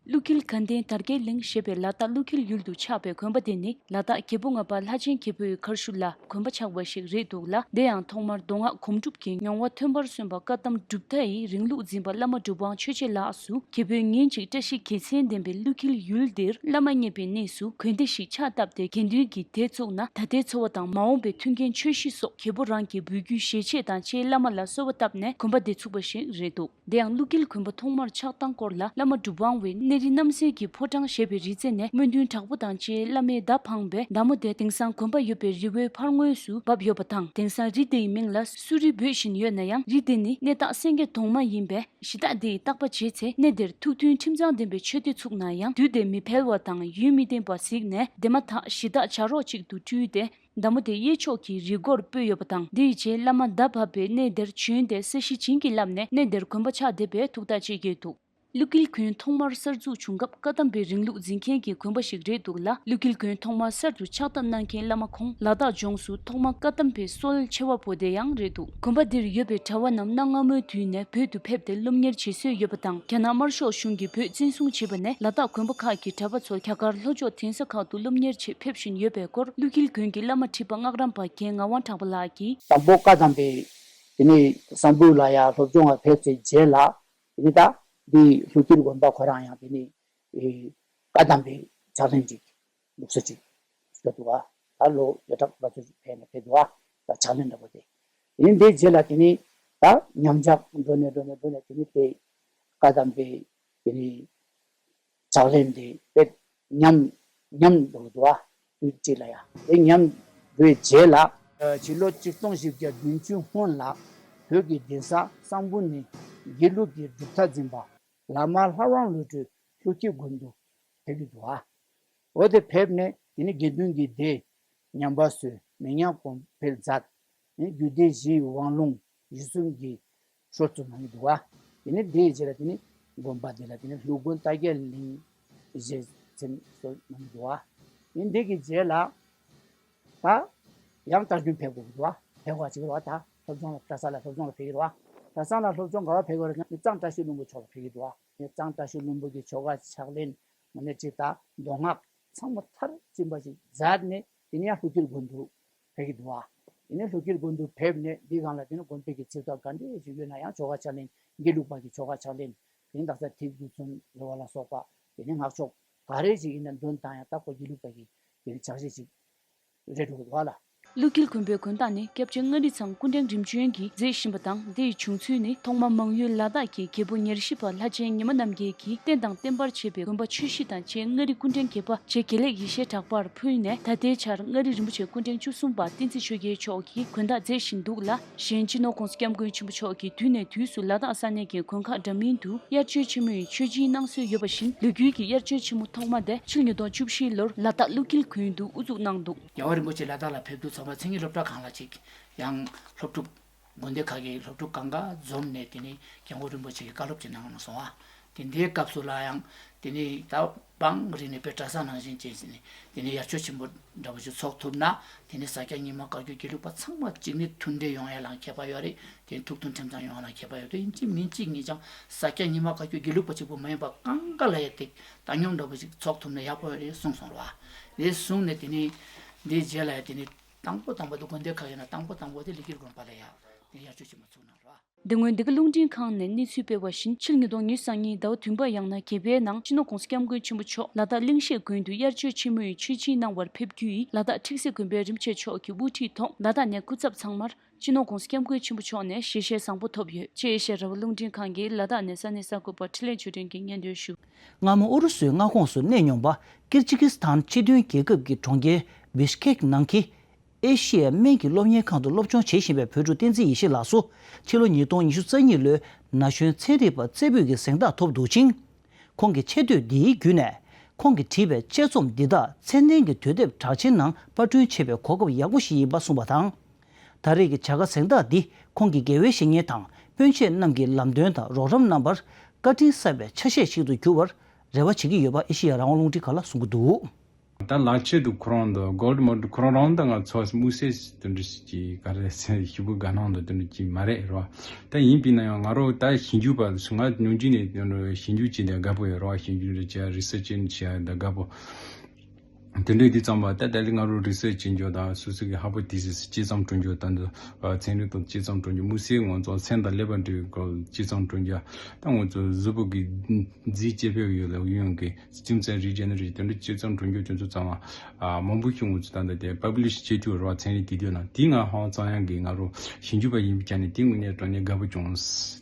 ཀླུ་འཁྱིལ་དགའ་ལྡན་དར་རྒྱས་གླིང་ཞེས་པའི་ལ་དྭགས་ཀླུ་འཁྱིལ་ཡུལ་དུ་ཆགས་པའི་དགོན་པ་དེ་ནི་ལ་དྭགས་རྒྱལ་པོ་ལྔ་པ་ལྷ་ཆེན་རྒྱལ་པོའི་མཁར་ཤུལ་ལ་དགོན་པ་ཆགས་པ་ཞིག་རེད་འདུག་ལ། དེ་ཡང་ཐོག་མར་མདོ་སྔགས་སྒོམ་སྒྲུབ་ཀྱི་མྱོང་བ་ཐོན་པར་སོན་པ་བཀའ་གདམས་གྲུབ་མཐའ་ཡི་རིང་ལུགས་འཛིན་པ་བླ་མ་གྲུབ་དབང་ཆོས་རྗེ་ལགས་སུ་རྒྱལ་པོས་ཉིན་གཅིག་བཀྲ་ཤིས་དགེ་མཚན་ལྡན་པའི་ཀླུ་འཁྱིལ་ཡུལ་འདིར་བླ་མ་མཉེས་པའི་གནས་སུ་དགོན་སྡེ་ཞིག་ཕྱག་བཏབ་སྟེ་དགེ་འདུན་གྱི་སྡེ་བཙུགས་ན་ད་ལྟའི་འཚོ་བ་དང་མ་འོངས་པའི་མཐུན་རྐྱེན་ཆོས་གཞི་སོགས་རྒྱལ་པོ་རང་གི་འབུལ་རྒྱུའི་ཞལ་ཆད་དང་བཅས་བླ་མ་ལ་གསོལ་བ་བཏབ་ནས་དགོན་པ་འདི་ཚུགས་པ་ཞིག་རེད་འདུག་དེ་ཡང་ཀླུ་འཁྱིལ་དགོན་པ་ཐོག་མར་ཆགས་སྟངས་སྐོར་ལ་བླ་མ་གྲུབ་དབང་བས་གནས་རི་རྣམ་གསལ་གྱི་ཕོ་བྲང་ཞེས་པའི་རི་རྩེ་ནས་སྨོན་འདུན་དྲག་པོ་དང་བཅས་བླ་མའི་མདའ་འཕངས་པས་མདའ་མོ་དེ་དེང་སང་དགོན་པ་ཡོད་པའི་རི་བོའི་ཕར་ངོས་སུ་བབས་ཡོད་པ་དང་། དེང་སང་རི་དེའི་མིང་ལ་སུ་རི་འབོད་བཞིན་ཡོད་ན་ཡང་རི་དེ་ནི་གནས་བདག་སེང་གེ་གདོང་མ་ཡིན་པས་གཞི་བདག་དེས་བརྟག་པ་བྱས་ཚེ་གནས་དེར་ཐུགས་མཐུན་ཁྲིམས་གཙང་ལྡན་པའི་ཆོས་སྡེ་ཚུགས་ན་ཡང་དུས་དེ་མི་ཕལ་བ་དང་ཡུན་མི་བརྟན་པ་གཟིགས་ནས་དེ་མ་ཐག་གཞི་བདག་བྱ་རོག་ཅིག་ཏུ་སྤྲུལ་ཏེ། མདའ་མོ་དེ་གཡས་ཕྱོགས་ཀྱི་རི་མགོར་སྤོས་ཡོད་པ་དང་། འདིའི་རྗེས་བླ་མ་མདའ་བབས་པའི་གནས་དེར་བྱོན་ཏེ་ས་གཞི་བྱིན་གྱིས་བརླབས་ནས་གནས་དེར་དགོན་པ་ཆགས་བསྡད་པའི་ཐུགས་ཐག་བཅད་ཀྱི་འདུག་ཀླུ་འཁྱིལ་དགོན་ཐོག་མར་གསར་འཛུགས་བྱུང་སྐབས་བཀའ་གདམས་པའི་རིང་ལུགས་འཛིན་མཁན་གྱི་དགོན་པ་ཞིག་རེད་འདུག་ལ། ཀླུ་འཁྱིལ་དགོན་ཐོག་མར་གསར་དུ་ཕྱག་བཏབ་གནང་མཁན་བླ་མ་ཁོང་ལ་དྭགས་ལྗོངས་སུ་ཐོག་མ་བཀའ་གདམས་པའི་སྲོལ་ཕྱེ་བ་པོ་དེ་ཡང་རེད་འདུག་དགོན་པ་འདིར་ཡོད་པའི་གྲྭ་བ་རྣམས་གནའ་སྔ་མོའི་དུས་ནས་བོད་དུ་ཕེབས་ཏེ་སློབ་གཉེར་བྱེད་སྲོལ་ཡོད་པ་དང་། རྒྱ་ནག་དམར་ཤོག་གཞུང་གིས་བོད་བཙན་བཟུང་བྱས་པ་ནས་ལ་དྭགས་དགོན་པ་ཁག་གི་གྲྭ་པ་ཚོ་རྒྱ་གར་ལྷོ་ཕྱོགས་གདན་ས་ཁག་ཏུ་སློབ་གཉེར་ཆེད་ཕེབས་བཞིན་ཡོད་པའི་སྐོར་ཀླུ་འཁྱིལ་དགོན་གྱི་བླ་མ་ཁྲི་པ་སྔགས་རམས་པ་རྒན་ངག་དབང་གྲགས་པ་ལགས་ཀྱིས། དང་པོ་བཀའ་གདམས་པའི་དེ་ནས་གསང་ཕུ་ལ་ཡ་སློབ་སྦྱོང་ལ་ཕེབས་ཚེ་རྗེས་ལ་དེ་ནས་ད་འདི་ཀླུ་འཁྱིལ་དགོན་པ་ཁོ་རང་ཡང་དེ་ནས་བཀའ་གདམས་པའི་ཕྱག་ལེན་ཅིག་ལུགས་སྲོལ་ཅིག་ཞུ་འདུག་བ། ད་ལོ་བརྒྱ་ཕྲག་ལ་ཚོད་ཅིག་ཕེབས་ནས་ཕེབས་འདུག་བ། ད་ཕྱག་ལེན་འདྲ་པོ་དེ་ཡིན། དེ་རྗེས་ལ་དེ་ནས་ད་ཉམས་ཆག་འགྲོ་ནས་འགྲོ་ནས་འགྲོ་ནས་དེ་ནས་དེ་བཀའ་གདམས་པའི་དེ་ནས་ཕྱག་ལེན་དེ་དཔེ་ཉམས་ཉམས་འགྲོ་འདུག་བ། དུས་གཅིག་ལ་ཡ་དེ་ཉམས་འགྲོའི་རྗེས་ལ། ཕྱི་ལོ་ཆིག་སྟོང་བཞི་བརྒྱ་བདུན་ཅུ་སྔོན་ལ་བོད་ཀྱི་གདན་ས་གསང་ཕུ་ནས་དགེ་ལུགས་ཀྱི་གྲུབ་མཐའ་འཛིན་པ་བླ་མ་ལྷ་དབང་བློ་གྲོས་ཀླུ་འཁྱིལ་དགོན་དུ་ཕེབས་ཀྱི་འདུག་བ། འོ་དེ་ཕེབས་ནས་ དེ་ནས་དགེ་འདུན་གྱི་སྡེ་ཉམས་པ་སོས་མི་ཉམས་གོང་འཕེལ་མཛད། དེ་ནས་རྒྱུད་སྡེ་བཞིའི་དབང་ལུང་གཞི་གསུམ་གྱི་སྲོལ་ཚུགས་གནང་གི་འདུག་བ། དེ་ནས་དེའི་རྗེས་ལ་དེ་ནས་དགོན་པ་འདི་ལ་དེ་ནས་ལྷོ་དགོན་ལྟ་རྒྱ་གླིང་ཞེས་མཚན་གསོལ་གནང་གི་འདུག་བ། དེ་ནས་འདི་གི་རྗེས་ལ་ད་ཡང་བསྟར་རྒྱུན་ཕེབས་དགོས་ཀྱི་འདུག་བ། ཕེབས་པ་ཅིག་རེད་བ། ད་སློབ་སྦྱོང་ལ་གྲྭ་ས་ལ་སློབ་སྦྱོང་ལ་ཕེབས་ཀྱི་རེད་བ། གྲྭ་ས་ལ་སློབ་སྦྱོང་ག་བ་ཕེབས་ཀྱི་རེད་ན་གཙང་བཀྲ་ཤིས་ལྷུན་པོ་ཕྱོགས་ལ་ཕེབས་ཀྱི་འདུག་བ། གཙང་བཀྲ་ཤིས་ལྷུན་པོ་གི་ཆོ་ག་ཕྱག་ལེན་མ་ནས་ཅིག་ད་མདོ་སྔགས་ཚང་མ་མཐར་ཕྱིན་པ་ཞིག་མཛད་ནས། དེ་ནས་ཡང་ལྷོ་ཁྱིར་དགོན་དུ་ཕེབས་ཀྱི་འདུག་བ། དེ་ནས་ལྷོ་ཁྱིར་དགོན་དུ་ཕེབས་ནས་འདི་སྒང་ལ་དེ་ནས་དགོན་པའི་གི་ཆིབས་རྟ་ག་འདྲས་ཞིག་ཡོད་ན་ཡང་ཆོ་ག་ཕྱག་ལེན་དགེ་ལུགས་པ་གི་ཆོ་ག་ཕྱག་ལེན། དེ་ནས་ད་ལྟ་ཐིག་རྡུལ་ཚོན་རེ་བ་ལ་སོགས་པ་དེ་ནས་སྔགས་ཕྱོགས་ག་རེ་ཞིག་ཡིན་ན་འདོན་སྟངས་ཡང་ད་ཁོ་དགེ་ལུགས་པ་གི་དེ་ནས་ཕྱག་བཞེས་ཤིག་རེད་འགྲོ་གི་འདུག་བ་ལ། ཀླུ་འཁྱིལ་དགོན་པའི་དགོན་བདག་ནི་སྐྱབས་རྗེ་མངའ་རིས་ཚང་སྐུ་ཕྲེང་རིམ་བྱོན་གྱིས་མཛད་བཞིན་པ་དང་། འདི་ཡི་བྱུང་ཚུལ་ནི་ཐོག་མར་མང་ཡུལ་ལ་དྭགས་ཀྱི་རྒྱལ་པོ་ཉེར་བཞི་པ་ལྷ་ཆེན་ཉི་མ་རྣམ་རྒྱལ་གྱིས་རྟེན་དང་བརྟེན་པར་བྱས་པའི་དགོན་པ་ཆོས་གཞིས་དང་རྗེ་མངའ་རིས་སྐུ་ཕྲེང་བརྒྱད་པ་རྗེ་དགེ་ལེགས་ཡེ་ཤེས་གྲགས་པར་ཕུལ་ནས། ད་ལྟའི་ཆར་མངའ་རིས་རིན་པོ་ཆེ་སྐུ་ཕྲེང་བཅུ་གསུམ་པ་བསྟན་འཛིན་ཆོས་རྒྱལ་མཆོག་གིས་དགོན་བདག་མཛད་བཞིན་འདུག་ལ། གཞན་སྤྱི་ནོར་༸གོང་ས་༸སྐྱབས་མགོན་ཆེན་པོ་མཆོག་གིས་དུས་ནས་དུས་སུ་ལ་དྭགས་ས་གནས་ཀྱི་དགོན་ཁག་འདྲ་མིན་དུ་དབྱར་ཆོས་ཆེན་མོའི་ཆོས་སྦྱིན་གནང་སྲོལ་ཡོད་པ་བཞིན། ལོ་རྒྱུས་ཀྱི་དབྱར་ཆོས་ཆེན་མོ་ཐོག་མ་དེ་ཕྱི་ལོ་ཉིས་སྟོང་བཅུ་བཞི་ལོར་ལ་དྭགས་ཀླུ་འཁྱིལ་དགོན་དུ་དབུ་འཛུགས་གནང་འདུག། རྒྱལ་བ་རིན་པོ་ཆེ་ལ་དྭགས་ལ་ཕེབས་དུས་ཚང་མ་མཚན་ཉིད་སློབ་གྲྭ་ཁང་ལ་ཅིག་ཡང་སློབ་ཕྲུག་དགོན་སྡེ་ཁག་གི་སློབ་ཕྲུག་གང་ག་འཛོམས་ནས། དེ་ནས་སྐྱབས་མགོན་རིན་པོ་ཆེ་གི་བཀའ་སློབ་ཅིག་གནང་གནང་སོང་བ། དེ་འདྲའི་སྐབས་སུ་ལ་ཡང་དེ་ནས་ད་བང་རིག་ནས་དཔེ་གྲྭ་ས་ནང་བཞིན་བྱས་ནས་དེ་ནས་དབྱར་ཆོས་ཆེན་པོ་འདྲ་པོ་ཞིག་ཚོགས་ཐུབ་ན། དེ་ནས་ས་སྐྱ་རྙིང་མ་བཀའ་བརྒྱུད་དགེ་ལུགས་པ་ཚང་མ་གཅིག་ནས་མཐུན་འབྲེལ་ཡོང་ཡ་ལ་ཁྱད་པར་ཡོད་རེད། དེ་ཐུགས་མཐུན་ཁྲིམས་གཙང་ཡོང་བ་ལ་ཁྱད་པར་ཡོད་དེ། ཡིན་གཅིག་མིན་གཅིག་ངེད་ཅག་ས་སྐྱ་རྙིང་མ་བཀའ་བརྒྱུད་དགེ་ལུགས་པ་གཅིག་པུ་མ་ཡིན་པ་གང་ག་ལ་ཡ་དེ་བཏང་སྙོམས་འདྲ་པོ་ཞིག་ཚོགས་ཐུབ་ན་ཡག་པོ་ཡོད་རེད་གསུངས་སོང་ར་བ། དེ་གསུངས་ནས་དེ་ནས་འདིའི་རྗེས་ལ་ཡ་དེ་ནས་དང་པོ་དང་པོ་དེ་དགོན་སྡེ་ཁག་ཡིན་ན་དང་པོ་དང་པོ་དེ་ཀླུ་འཁྱིལ་དགོན་པ་ལ་ཡ་དེ་དབྱར་ཆོས་ཆེན་མོ་ཚུགས་གནང་ར་བ། དེ་སྔོན་འདི་ག་རླུང་འཕྲིན་ཁང་ནས་གནས་ཚུལ་སྤེལ་བ་བཞིན། ཕྱི་ལོ་ཉིས་སྟོང་ཉི་ཤུ་རྩ་གཉིས་ཟླ་བ་བདུན་པ་ཡང་ན་བརྒྱད་པའི་ནང་སྤྱི་ནོར་༸གོང་ས་༸སྐྱབས་མགོན་ཆེན་པོ་མཆོག་ལ་དྭགས་གླིང་ཤེད་དགོན་དུ་དབྱར་ཆོས་ཆེན་མོའི་ཆོས་སྦྱིན་གནང་བར་ཕེབས་རྒྱུ་ཡིས། ལ་དྭགས་ཁྲིག་སེ་དགོན་པའི་རིན་པོ་ཆེ་མཆོག་གི་དབུ་ཁྲིད་ཐོག་ལ་དྭགས་ནས་སྐུ་ཚབ་ཚང་མར་སྤྱི་ནོར་༸གོང་ས་༸སྐྱབས་མགོན་ཆེན་པོ་མཆོག་ནས་ཞལ་བཞེས་བཟང་པོ་ཐོབ་ཡོད། ཅེས་ཨེ་ཤ་ཡ་རང་དབང་རླུང་འཕྲིན་ཁང་གིས་ལ་དྭགས་ནས་ས་གནས་གསར་འགོད་པ་འཕྲིན་ལས་ཆོས་སྒྲོན་གྱིས་སྙན་སྒྲོན་ཞུ། སྔ་མོ་ཨུ་རུ་སུའི་མངའ་ཁོངས་སུ་གནས་མྱོང་བ་ཀིར་ཇི་ཀི་སི་ཐན་སྤྱི་མཐུན་རྒྱལ་ཁབ་ཀྱི་གྲོང་ཁྱེར་བིཤ་ཁེག་ནང་གི་ཨེ་ཤི་ཡའི་སྨན་གྱི་སློབ་གཉེར་ཁང་དུ་སློབ་སྦྱོང་བྱེད་བཞིན་པའི་བོད་ཕྲུག་བསྟན་འཛིན་ཡེ་ཤེས་ལགས་སུ། ཕྱི་ལོ་ཉིས་སྟོང་ཉི་ཤུ་རྩ་གཉིས་ལོའི་ན་གཞོན་ཚན་རིག་པ་རྩེ་ཕུད་ཀྱི་གཟེངས་རྟགས་ཐོབ་འདུག་ཅིང་། ཁོང་གི་ཆེ་བསྟོད་འདིའི་བརྒྱུད་ནས། ཁོང་གིས་བྲིས་པའི་དཔྱད་རྩོམ་འདི་དག་ཚད་ལྡན་གྱི་དུས་དེབ་གྲགས་ཆེན་ནང་པར་སྐྲུན་བྱེད་པའི་གོ་སྐབས་ཡག་པོ་ཞིག་ཡིན་པ་གསུངས་པ་དང་། ད་རེས་ཀྱི་བྱ་དགའ་གཟེངས་རྟགས་འདི་ཁོང་གི་དགེ་བའི་བཤེས་གཉེན་དང་སྤུན་མཆེད་རྣམས་ཀྱིས་ལམ་སྟོན་དང་རོགས་རམ་གནང་བར་བཀའ་དྲིན་གསབ་པའི་ཆ་ཤས་ཤིག་ཏུ་འགྱུར་བར་རེ་བ་བྱེད་ཀྱི་ཡོད་པ་ཨེ་ཤེ་ཡ་རང་དབང་རླུང་འཕྲིན་ཁང་ལ་གསུང་གི་འདུག། ད་ལག་ཁྱེར་དུ་ཁོ་རང་དང་གོལ་ཌི་མོ་ཁོ་རང་རང་དང་ང་ཚོ་དམིགས་བསལ་དེ་འདྲ་ཞིག་གི་ག་རེ་ཟེར་ཞུ་གི་དགའ་སྣང་དང་དེ་འདྲ་ཅིག་མ་རེད་རོ། ད་ཡིན་པས་ན་ཡང་ང་རོ་ད་ཞིབ་འཇུག་པ་སུ་ང་ཉུང་ཅིག་ནས་དེ་འདྲ་ཞིབ་འཇུག་བྱེད་དེ་དགའ་པོ་ཡོད་རོ། ཞིབ་འཇུག་རེ་བྱས་རི་སར་ཆི་བྱས་དེ་དགའ་པོ། དེ་འདྲ་དེ་ཙམ་པ་ད་ད་ལྟ་ང་རོ་རི་སར་ཆི་བྱེད་འཇོག་དང་སོ་སོ་གི་ཧ་པོ་ཐེ་སིས་དཔྱད་རྩོམ་སྤྲོད་འཇོག་དང་དུ་ཚན་རིག་ཐོག་དཔྱད་རྩོམ་སྤྲོད་འཇོག་དམིགས་བསལ་ང་ཚོ་སེམས་དང་ཀླད་པ་འབྲེལ་བའི་སྐོར་དཔྱད་རྩོམ་སྤྲོད་འཇོག་ད་ང་ཚོ་གཟུགས་པོ་གི་རྫས་སྐྱེ་འཕེལ་ཡོད་ལ་ཡོང་གི་སྐྱིན་ཚན་རི་ཇེ་ནེ་རེ་ཊི་དེ་འདྲ་དཔྱད་རྩོམ་སྤྲོད་འཇོག་དེ་ཚོ་ཚང་མ་མང་པོ་ཞིག་ང་ཚོ་ད་ལྟ་དེ་པབ་ལི་ཤི་བྱེད་ཐུབ་རོགས་ཚན་རིག་དེ་དུས་ན་དེ་ང་ཧང་ཙང་ཡང་གི་ང་རོ་ཞིབ་འཇུག་པ་ཡིན་པའི་ཆ་ནས་དེ་དངོས་གནས་དྲང་གནས་དགའ་པོ་བྱུང་།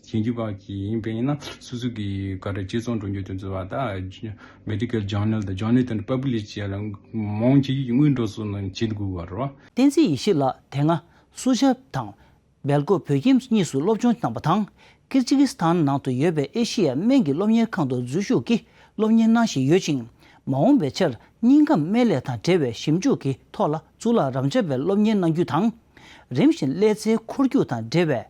ཞིབ་འཇུག་པ་ཅིག་ཡིན་པས་ཡིན་ན་སོ་སོ་གི་ག་རེ་དཔྱད་རྩོམ་སྤྲོད་འཇོག་དེ་ཚོ་བ་ད་མེ་ཌི་ཀལ་ཇར་ནལ་དང་ཇར་ནལ་དེ་འདྲ་པབ་ལི་ཤི་བྱེད་ཡ་ལ་མང་ཆེ་ཤོས་ཀྱི་དངུལ་འགྲོ་སོང་ནང་བྱེད་དགོས་པ་རེད་བ། བསྟན་འཛིན་ཡེ་ཤེས་ལགས་དེ་སྔ་སུ་ཇབ་དང་། སྦེལ་ཀོབ་བོད་ཁྱིམ་གཉིས་སུ་སློབ་སྦྱོང་གནང་བ་དང་། ཀིར་ཇི་ཀི་སི་ཐན་ནང་དུ་ཡོད་པའི་ཨེ་ཤི་ཡའི་སྨན་གྱི་སློབ་གཉེར་ཁང་དུ་འཛུལ་ཞུགས་ཀྱིས་སློབ་གཉེར་གནང་བཞིན་ཡོད་ཅིང་། མ་འོངས་པའི་ཆར་སྙིང་ཁམས་སྨན་ལས་དང་འབྲེལ་བའི་ཞིབ་འཇུག་གི་ཐོག་ལ་གཙུག་ལག་རབ་འབྱམས་པའི་སློབ་གཉེར་གནང་རྒྱུ་དང་། རིམ་བཞིན་ཀླད་རྩའི་འཁོར་རྒྱུག་དང་འབྲེལ་བའི་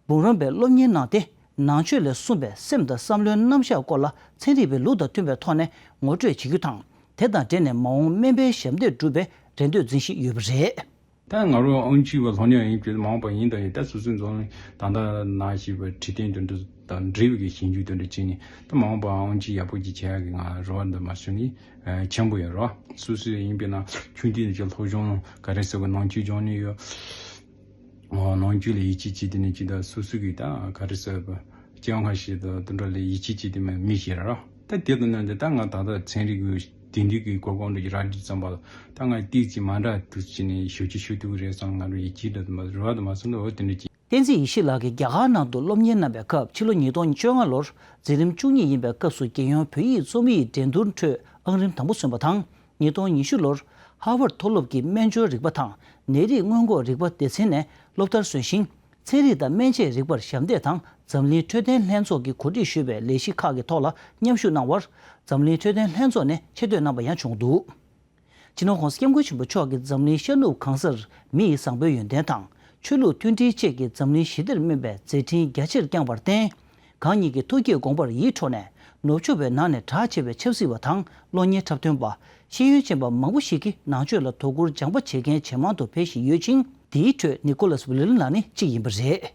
འབུམ་རམས་པའི་སློབ་གཉེར་གནང་སྟེ། ནང་ཆོས་ལས་གསུངས་པའི་སེམས་དང་བསམ་བློའི་རྣམ་གཞག་སྐོར་ལ་ཚན་རིག་པའི་ལུགས་དང་མཐུན་པའི་ཐོག་ནས་ངོ་སྤྲོད་བྱེད་རྒྱུ་དང་། དེ་དང་འབྲེལ་ནས་མ་འོངས་སྨན་པའི་ཞབས་འདེགས་སྒྲུབ་པའི་རེ་འདོད་འཛིན་བཞིན་ཡོད་པ་རེད། ད་ང་རང་དབང་ཆེ་བ་སློབ་གཉེར་ཡིན་གྱི་མང་པ་ཡིན་དང་ཡིན། ད་སོ་སོའི་འཛམ་གླིང་ད་ལྟ་ནང་བཞིན་པའི་ཁྲིད་སྟོན་དེ་འདྲ་དང་འབྲེལ་བའི་ཞིབ་འཇུག་དེ་འདྲ་བྱས་ནས་ད་མང་པ་དབང་ཆེ་ཡག་པོ་ཅིག་བྱེད་ཡག་གི་ང་རེ་བ་འདི་མ་བྱུང་ནས་ཆེན་པོ་ཡོད་རེད། སོ་སོ་ཡིན་པས་ན་ཆུང་དུས་ནས་ཀྱི་སློབ་སྦྱོང་ག་རེ་ཟེར་བ་ནང་ཆོས་སྦྱོང་ནས་ཡོད། ནང་ཆོས་ལ་ཡིད་ཆེས་བྱས་དེ་ནས་ཅི་ད་སོ་སོ་གི་ད་ག་རེ་ཟེར་བ་སྐྱེ་བ་སྔ་ཕྱི་དང་དེ་འདྲ་ལ་ཡིད་ཆེས་བྱས་དེ་མ་མི་ཤེས་ར། ད་དེ་དང་ནང་དེ་ད་ང་ད་ལྟ་ཚན་རིག་གི་དེང་དུས་ཀྱི་གོ་སྐོང་འདྲ་ཅིག་རག་དུས་ཙམ་པ་ད་ང་ཏིག་ཅིག་མ་འདྲ་དུས་ཅི་ནས་ཞུ་ཅི་ཞུ་ཐུབ་ཀྱི་རེད་བསམ། ང་རང་ཡིད་ཆེས་འདྲ་དུ་མ་རེ་བ་དུ་མ་སོང་འདུག་འོ་དེ་འདྲ་ཅིག། བསྟན་འཛིན་ཡེ་ཤེས་ལགས་ཀྱིས་རྒྱ་གར་ནང་དུ་སློབ་གཉེར་གནང་བའི་སྐབས་ཕྱི་ལོ་ཉིས་སྟོང་བཅོ་ལྔ་ལོར་འཛིན་རིམ་བཅུ་གཉིས་ཡིན་པའི་སྐབས་སུ་རྒྱལ་ཡོངས་བོད་ཡིག་རྩོམ་ཡིག་འགྲན་བསྡུར་ཁྲོད་ཨང་རིམ་དང་པོ་སོན་པ་དང་། ཉིས་སྟོང་ཉི་ཤུ་ལོར་ཧར་ཝརཌ་མཐོ་སློབ་ཀྱི་སྨན་སྦྱོར་རིག་པ་དང་ནད་རིགས་སྔོན་འགོག་རིག་པ་སྡེ་ཚན་ནས་སློབ་མཐར་སོན་ཞིང་། ཚན་རིག་དང་སྨན་དཔྱད་རིག་པར་ཞབས་འདེགས་དང་འཛམ་གླིང་འཕྲོད་བསྟེན་ལྷན་ཚོགས་ཀྱིས་གོ་སྒྲིག་ཞུས་པའི་ལས་གཞི་ཁག་གི་ཐོག་ལ་མཉམ་ཞུགས་གནང་བར་འཛམ་གླིང་འཕྲོད་བསྟེན་ལྷན་ཚོགས་ནས་ཆེ་བསྟོད་གནང་བ་ཡང་བྱུང་འདུག། སྤྱི་ནོར་༸གོང་ས་༸སྐྱབས་མགོན་ཆེན་པོ་མཆོག་གིས་འཛམ་གླིང་ཤར་ནུབ་གང་སར་མི་ཡི་བཟང་པོའི་ཡོན་ཏན་དང་ཆོས་ལུགས་མཐུན་སྒྲིལ་བཅས་ཀྱི་འཛམ་གླིང་ཞི་བདེར་སྨོན་པའི་མཛད་འཕྲིན་རྒྱ་ཆེར་བསྐྱངས་པར་བརྟེན། གང་ཉིད་ཀྱི་ཐུགས་བསྐྱེད་དགོངས་པར་ཡིད་འཕྲོག་ནས་ནུབ་ཕྱོགས་པའི་ནང་ནས་གྲགས་ཆེ་བའི་ཆབ་སྲིད་པ་དང་གློག་བརྙན་འཁྲབ་སྟོན་པ། ཤེས་ཡོན་ཅན་པ་མང་པོ་ཞིག་གིས་ནང་ཆོས་ལ་དོ་ཁུར་སྦྱངས་པ་བྱེད་མཁན་ཇེ་མང་དུ་འཕེལ་བཞིན་ཡོད་ཅིང་། དེའི་ཁྲོད་ནི་ཀོ་ལཱས་ཝི་ལི་ལན་ལགས་ནི་གཅིག་ཡིན་པ་རེད།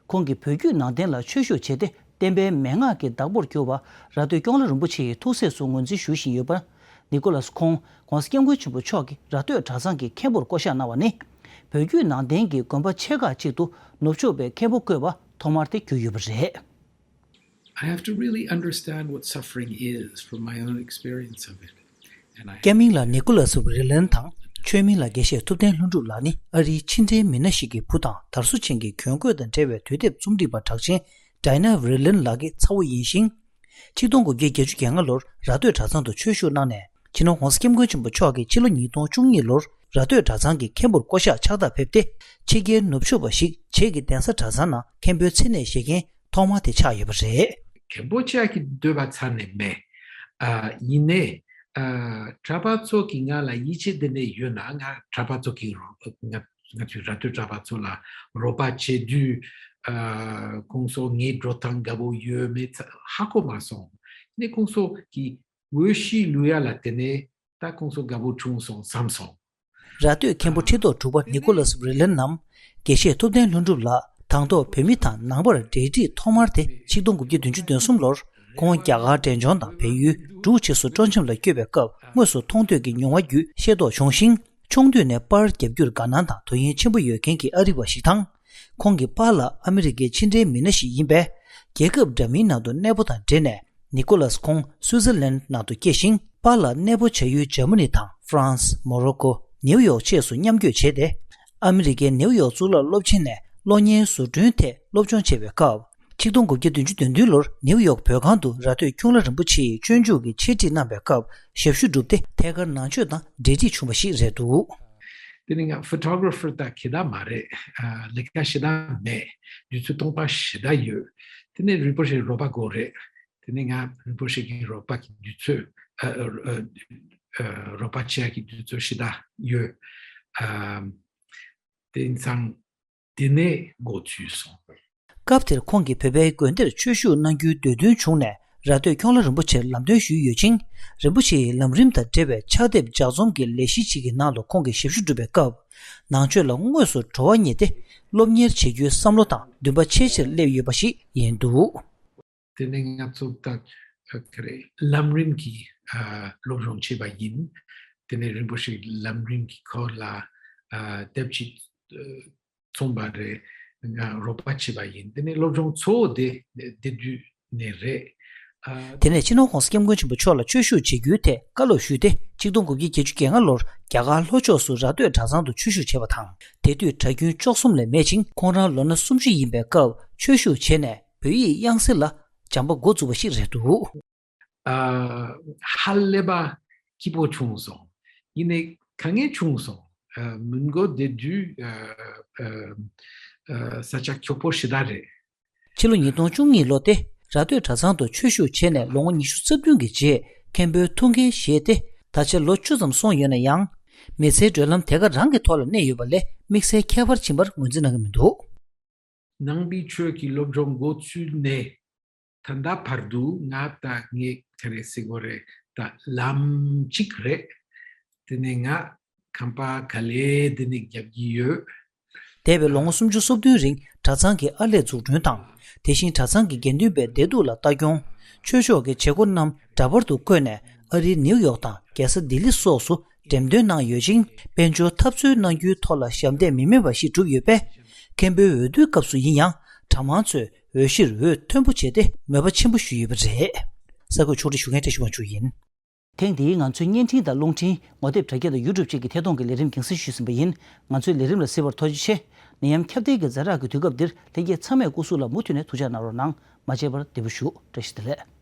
ཁོང་གིས་བོད་བརྒྱུད་ནང་བསྟན་ལ་ཆོས་ཞུགས་བྱས་ཏེ། བསྟན་པའི་མན་ངག་གི་བདག་པོར་གྱུར་པ་ར་སྟོད་ཀོང་ལེ་རིན་པོ་ཆེ་ཡི་ཐུགས་སྲས་སུ་ངོས་འཛིན་ཞུ་བཞིན་ཡོད་པ། ནི་ཀོ་ལཱས་ཁོང་༸གོང་ས་༸སྐྱབས་མགོན་ཆེན་པོ་མཆོག་གིས་ར་སྟོད་གྲྭ་ཚང་གི་མཁན་པོར་བསྐོ་གཞག་གནང་བ་ནི། བོད་བརྒྱུད་ནང་བསྟན་གྱི་དགོན་པ་ཆེ་ཁག་ཅིག་ཏུ་ནུབ་ཕྱོགས་པའི་མཁན་པོ་བསྐོས་པ་ཐོག་མར་དེ་གྱུར་ཡོད་པ་རེད། I have to really understand what suffering is from my own experience of it. And I སྐྱ་མིང་ལ་ནི་ཀོ་ལཱས་ཝི་རི་ལན་དང་། ཆོས་མིང་ལ་དགེ་བཤེས་ཐུབ་བསྟན་ལྷུན་གྲུབ་ལགས་ནི་ཨ་རིའི་ཕྱི་འབྲེལ་མི་སྣ་ཞིག་གི་བུ་དང་དར་སོ་ཆེན་གྱི་གྱོན་གོས་དང་འབྲེལ་བའི་དུས་དེབ་རྩོམ་སྒྲིག་པ་གྲགས་ཅན་ཌའི་ན་ཝི་རི་ལན་ལགས་ཀྱི་ཚ་བོ་ཡིན་ཞིང་། ཆིག་སྟོང་དགུ་བརྒྱ་བརྒྱད་ཅུ་གྱ་ལྔ་ལོར་ར་སྟོད་གྲྭ་ཚང་དུ་ཆོས་ཞུགས་གནང་ནས། སྤྱི་ནོར་༸གོང་ས་༸སྐྱབས་མགོན་ཆེན་པོ་མཆོག་གིས་ཕྱི་ལོ་ཉིས་སྟོང་བཅུ་གཉིས་ལོར་ར་སྟོད་གྲྭ་ཚང་གི་མཁན་པོར་བསྐོ་གཞག་ཕྱག་རྟགས་ཕེབས་ཏེ། ཕྱི་རྒྱལ་ནུབ་ཕྱོགས་པ་ཞིག་བྱེས་ཀྱི་གདན་ས་གྲྭ་ཚང་ནང་མཁན་པོའི་མཚན་གནས་བཞེས་མཁན་ཐོག་མ་དེ་ཆགས་ཡོད་པ་རེད། མཁན་པོ་ཆགས་ཀྱི་འདོད་པ་ཚར་ནས་མེད། ཨ། ཡིན་ནའི། ཨ། གྲྭ་པ་ཚོ་གིས་ང་ལ་ཡིད་ཆེས་དེ་འདྲ་ཡོད་ན་ང་གྲྭ་པ་ཚོ་གིས་རོགས་ང་ང་ཚོའི་ར་སྟོད་གྲྭ་པ་ཚོ་ལ་རོགས་པ་བྱེད་དུས། ཨ། ཁོང་ཚོ་ངའི་འགྲོ་སྟངས་དགའ་པོ་ཡོད་མེད་ཧ་གོ་མ་སོང་། ནས་ཁོང་ཚོ་གིས་འོས་གཞི་བླུག་ཡ་ལ་བརྟེན་ནས་ད་ཁོང་ཚོ་དགའ་པོ་བྱུང་སོང་བསམ་སོང་། ར་སྟོད་མཁན་པོ་ཁྲི་ཐོག་དྲུག་པ་ནི་ཀོ་ལཱས་ཝི་རི་ལན་ནམ། དགེ་བཤེས་ཐུབ་བསྟན་ལྷུན་གྲུབ་ལགས་དང་ཐོག་བོད་མི་དང་ནང་པར་འབྲེལ་འདྲིས་ཐོག་མར་དེ་ཆིག་སྟོང་དགུ་བརྒྱ་བདུན་ཅུ་དོན་གསུམ་ལོར་ཁོང་རྒྱ་གར་འབྲས་ལྗོངས་དང་བལ་ཡུལ་འབྲུག་ཕྱོགས་སུ་སྤྲོ་འཆམ་ལ་བསྐྱོད་པའི་སྐབས་དངོས་སུ་མཐོང་ཐོས་ཀྱི་མྱོང་བ་བརྒྱུད་ཤེས་རྟོགས་བྱུང་ཞིང་། ཆུང་དུས་ནས་པར་རྒྱབ་རྒྱུར་དགའ་སྣང་དང་དོ་དབྱིངས་ཆེན་པོ་ཡོད་མཁན་གྱི་ཨ་རི་བ་ཞིག་དང་། ཁོང་གི་པཱ་ལགས་ཨ་མི་རི་ཀའི་ཕྱི་འབྲེལ་མི་སྣ་ཞིག་ཡིན་པས། རྒྱལ་ཁབ་འདྲ་མིན་ནང་དུ་གནས་སྤོ་དང་འབྲེལ་ནས། ནི་ཀོ་ལཱས་ཁོང་སུའུ་ཙེར་ལན་ནང་དུ་སྐྱེས་ཤིང་། པཱ་ལགས་གནས་སྤོ་བྱ་ཡུལ་འཇར་མ་ནི་དང་ཧྥ་རན་སི། མོ་རོ་ཀོ། ནེའུ་ཡོག་བཅས་སུ་མཉམ་བསྐྱོད་བྱས་ཏེ། ཨ་མི་རི་ཀའི་ནེའུ་ཡོག་གཙུག་ལག་སློབ་ཆེན་ནས་གློག་བརྙན་བཟོ་སྐྲུན་ཐད་སློབ་སྦྱོང་བྱེད་པའི་སྐབས། ཆིག་སྟོང་དགུ་བརྒྱ་བདུན་ཅུ་དོན་བདུན་ལོར་ནེའུ་ཡོག་བོད་ཁང་དུ་ར་སྟོད་ཁྱུང་ལ་རིན་པོ་ཆེ་ཡི་སྤྱོད་འཇུག་གི་འཆད་ཁྲིད་གནང་བའི་སྐབས་ཞབས་ཞུ་བསྒྲུབས་ཏེ། ཐད་ཀར་ནང་ཆོས་དང་འབྲེལ་འདྲིས་བྱུང་བ་ཞིག་རེད་འདུག། དེ་ནི་ང་ཕོ་ཊོ་གྷ་ར་ཕར་དང་གད་བདར་མ་རེད། ཨ། ལས་ཀ་ཞེ་དྲག་མེད། དུས་ཚོད་སྟོང་པ་ཞེ་དྲག་ཡོད། དེ་ནི་རིན་པོ་ཆེའི་རོགས་པ་དགོས་རེད། དེ་ནི་ང་རིན་པོ་ཆེ་གི་རོགས་པ་གི་དུས་ཚོད། ཨ། ཨ། ཨ། རོགས་པ་བྱེད་ཡ་གི་དུས་ཚོད་ཞེ་དྲག་ཡོད། ཨ། དེང་སང་དེ་ནས་འགོ་ཚུགས་སོང་། སྐབས་དེར་ཁོང་གིས་བོད་པའི་དགོན་སྡེར་ཆོས་ཞུགས་གནང་རྒྱུའི་འདོད་འདུན་བྱུང་ནས་ར་སྟོད་ཁྱུང་ལ་རིན་པོ་ཆེར་ལམ་སྟོན་ཞུས་ཡོད་ཅིང་། རིན་པོ་ཆེ་ཡི་ལམ་རིམ་དང་འབྲེལ་བའི་ཕྱག་དེབ་ལྗགས་རྩོམ་གྱི་ལས་གཞི་ཞིག་གི་ནང་དུ་ཁོང་གིས་ཞབས་ཞུ་བསྒྲུབས་པའི་སྐབས། ནང་ཆོས་ལ་དངོས་སུ་བྲོ་བ་རྙེད་དེ། སློབ་གཉེར་བྱེད་རྒྱུའི་བསམ་བློ་དང་འདུན་པ་ཆེས་ཆེར་སླེབས་ཡོད་པ་ཞིག་ཡིན་འདུག། དེ་ནས་ང་ཚོ་ད་ག་རེ་ལམ་རིམ་གྱི་ཨ་སློབ་སྦྱོང་བྱས་པ་ཡིན། དེ་ནས་རིན་པོ་ཆེ་ལམ་རིམ་གྱི་སྐོར་ལ་ཨ་དེབ་ཅིག་ཨ་རྩོམ་པ་རེད། ང་རོགས་པ་བྱས་པ་ཡིན། དེ་ནས་སློབ་སྦྱོང་གཙོ་བོ་དེ་དེ་དུས་ནས་རེད། ཨ། དེ་ནས་སྤྱི་ནོར་༸གོང་ས་༸སྐྱབས་མགོན་ཆེན་པོ་མཆོག་ལ་ཆོས་ཞུགས་བྱེད་རྒྱུའི་ཐད་བཀའ་སློབ་ཞུས་ཏེ། ཆིག་སྟོང་དགུ་བརྒྱ་བརྒྱད་ཅུ་གྱ་ལྔ་ལོར་རྒྱ་གར་ལྷོ་ཕྱོགས་སུ་ར་སྟོད་གྲྭ་ཚང་དུ་ཆོས་ཞུགས་བྱས་པ་དང་། དེ་དུས་གྲྭ་རྒྱུན་བཅུ་གསུམ་ལས་མེད་ཅིང་། ཁོང་རང་ལོ་ན་སུམ་ཅུ་ཡིན་པའི་སྐབས་ཆོས་ཞུགས་བྱས་ནས་བོད་ཡིག་དབྱངས་གསལ་ལ་སྦྱངས་པ་འགོ་བཙུགས་པ་ཞིག་རེད་འདུག། ཨ། ཧ་ལས་པ་སྐྱིད་པོ་བྱུང་སོང་། ཡིན་ནའི་དཀའ་ངལ་བྱུང་སོང་། ཨ། མི་མགོ་བདེ་དུས་ཨ་ཨ་ཨ་ས་ཆ་འཁྱོག་པོ་ཞེ་དྲག་རེད། ཕྱི་ལོ་ཉིས་སྟོང་བཅུ་གཉིས་ལོ་སྟེ། ར་སྟོད་གྲྭ་ཚང་དུ་ཆོས་ཞུགས་བྱས་ནས་ལོ་ངོ་ཉི་ཤུ་རྩ་བདུན་གྱི་རྗེས་མཁན་པོའི་ཐུགས་འགན་བཞེས་ཏེ། ད་ཆ་ལོ་བཅུ་ཙམ་སོང་ཡོད་ན་ཡང་། མི་ཚེའི་བགྲོད་ལམ་དེ་ག་རང་གི་ཐོག་ལ་གནས་ཡོད་པ་ལས་དམིགས་བསལ་ཁྱད་པར་ཕྱིན་པར་ངོས་འཛིན་གནང་གི་མི་འདུག། ནང་པའི་ཆོས་ཀྱི་སློབ་སྦྱོང་འགོ་ཚུགས་ནས་ད་ལྟ་བར་དུ་ང་ད་ངས་ག་རེ་ཟེར་དགོས་རེད། ད་ལམ་གཅིག་རེད། དེ་ནས་ང་ཁང་པ་ག་ལེ་དེ་ནས་རྒྱབ་ཀྱི་ཡོད། འདས་པའི་ལོ་ངོ་སུམ་ཅུ་སོ་བདུན་རིང་གྲྭ་ཚང་གི་ཨར་ལས་འཛུགས་སྐྲུན་དང་། དེ་བཞིན་གྲྭ་ཚང་གི་དགེ་འདུན་པའི་བདེ་སྡུག་ལ་ལྟ་སྐྱོང་། ཆོས་ཕྱོགས་ཀྱི་བྱེད་སྒོ་རྣམས་འདྲ་པར་དུ་བཀོད་ནས་ཨ་རིའི་ནིའུ་ཡོག་དང་རྒྱལ་ས་ལྡི་ལི་སོགས་སུ་འགྲེམས་སྟོན་གནང་ཡོད་ཅིང་། དཔལ་འབྱོར་འཐབ་རྩོད་གནང་རྒྱུའི་ཐོག་ལ་ཞབས་འདེགས་མི་དམན་པ་ཞིག་བསྒྲུབས་ཡོད་པས། མཁན་པོའི་འོས་བསྡུའི་སྐབས་སུ་ཡིན་ཡང་། གྲྭ་མང་ཚོས་འོས་གཞིར་འོས་མཐོན་པོ་བྱས་ཏེ་མོས་པ་ཆེན་པོ་ཞུས་ཡོད་པ་རེད། གསར་འགོད་ཕྱོགས་སྒྲིག་ཞུ་མཁན་བཀྲ་ཤིས་དབང་ཕྱུག་ཡིན། ཐེངས་འདིའི་ང་ཚོའི་བརྙན་འཕྲིན་དང་རླུང་འཕྲིན་ངོ་དེབ་དྲ་རྒྱ་དང་ཡུ་ཊུབ་བཅས་ཀྱི་ཐད་གཏོང་གི་ལས་རིམ་རྒྱང་སྲིང་ཞུས་ཟིན་པ་ཡིན། ང་ཚོའི་ལས་རིམ་ལ་གཟིགས་པར་ཐུགས་རྗེ་ཆེ། ནད་ཡམས་ཁྱབ་གདལ་གྱི་ཛ་དྲག་གི་དུས་སྐབས་འདིར་ལྷན་རྒྱས་ཚང་མས་སྐུ་གཟུགས་ལ་མུ་མཐུད་ནས་ཐུགས་ཅག་གནང་རོགས་གནང་། མ་བརྗེད་པར་བདེ་པོ་བཞུགས། བཀྲ་ཤིས་བདེ་ལེགས།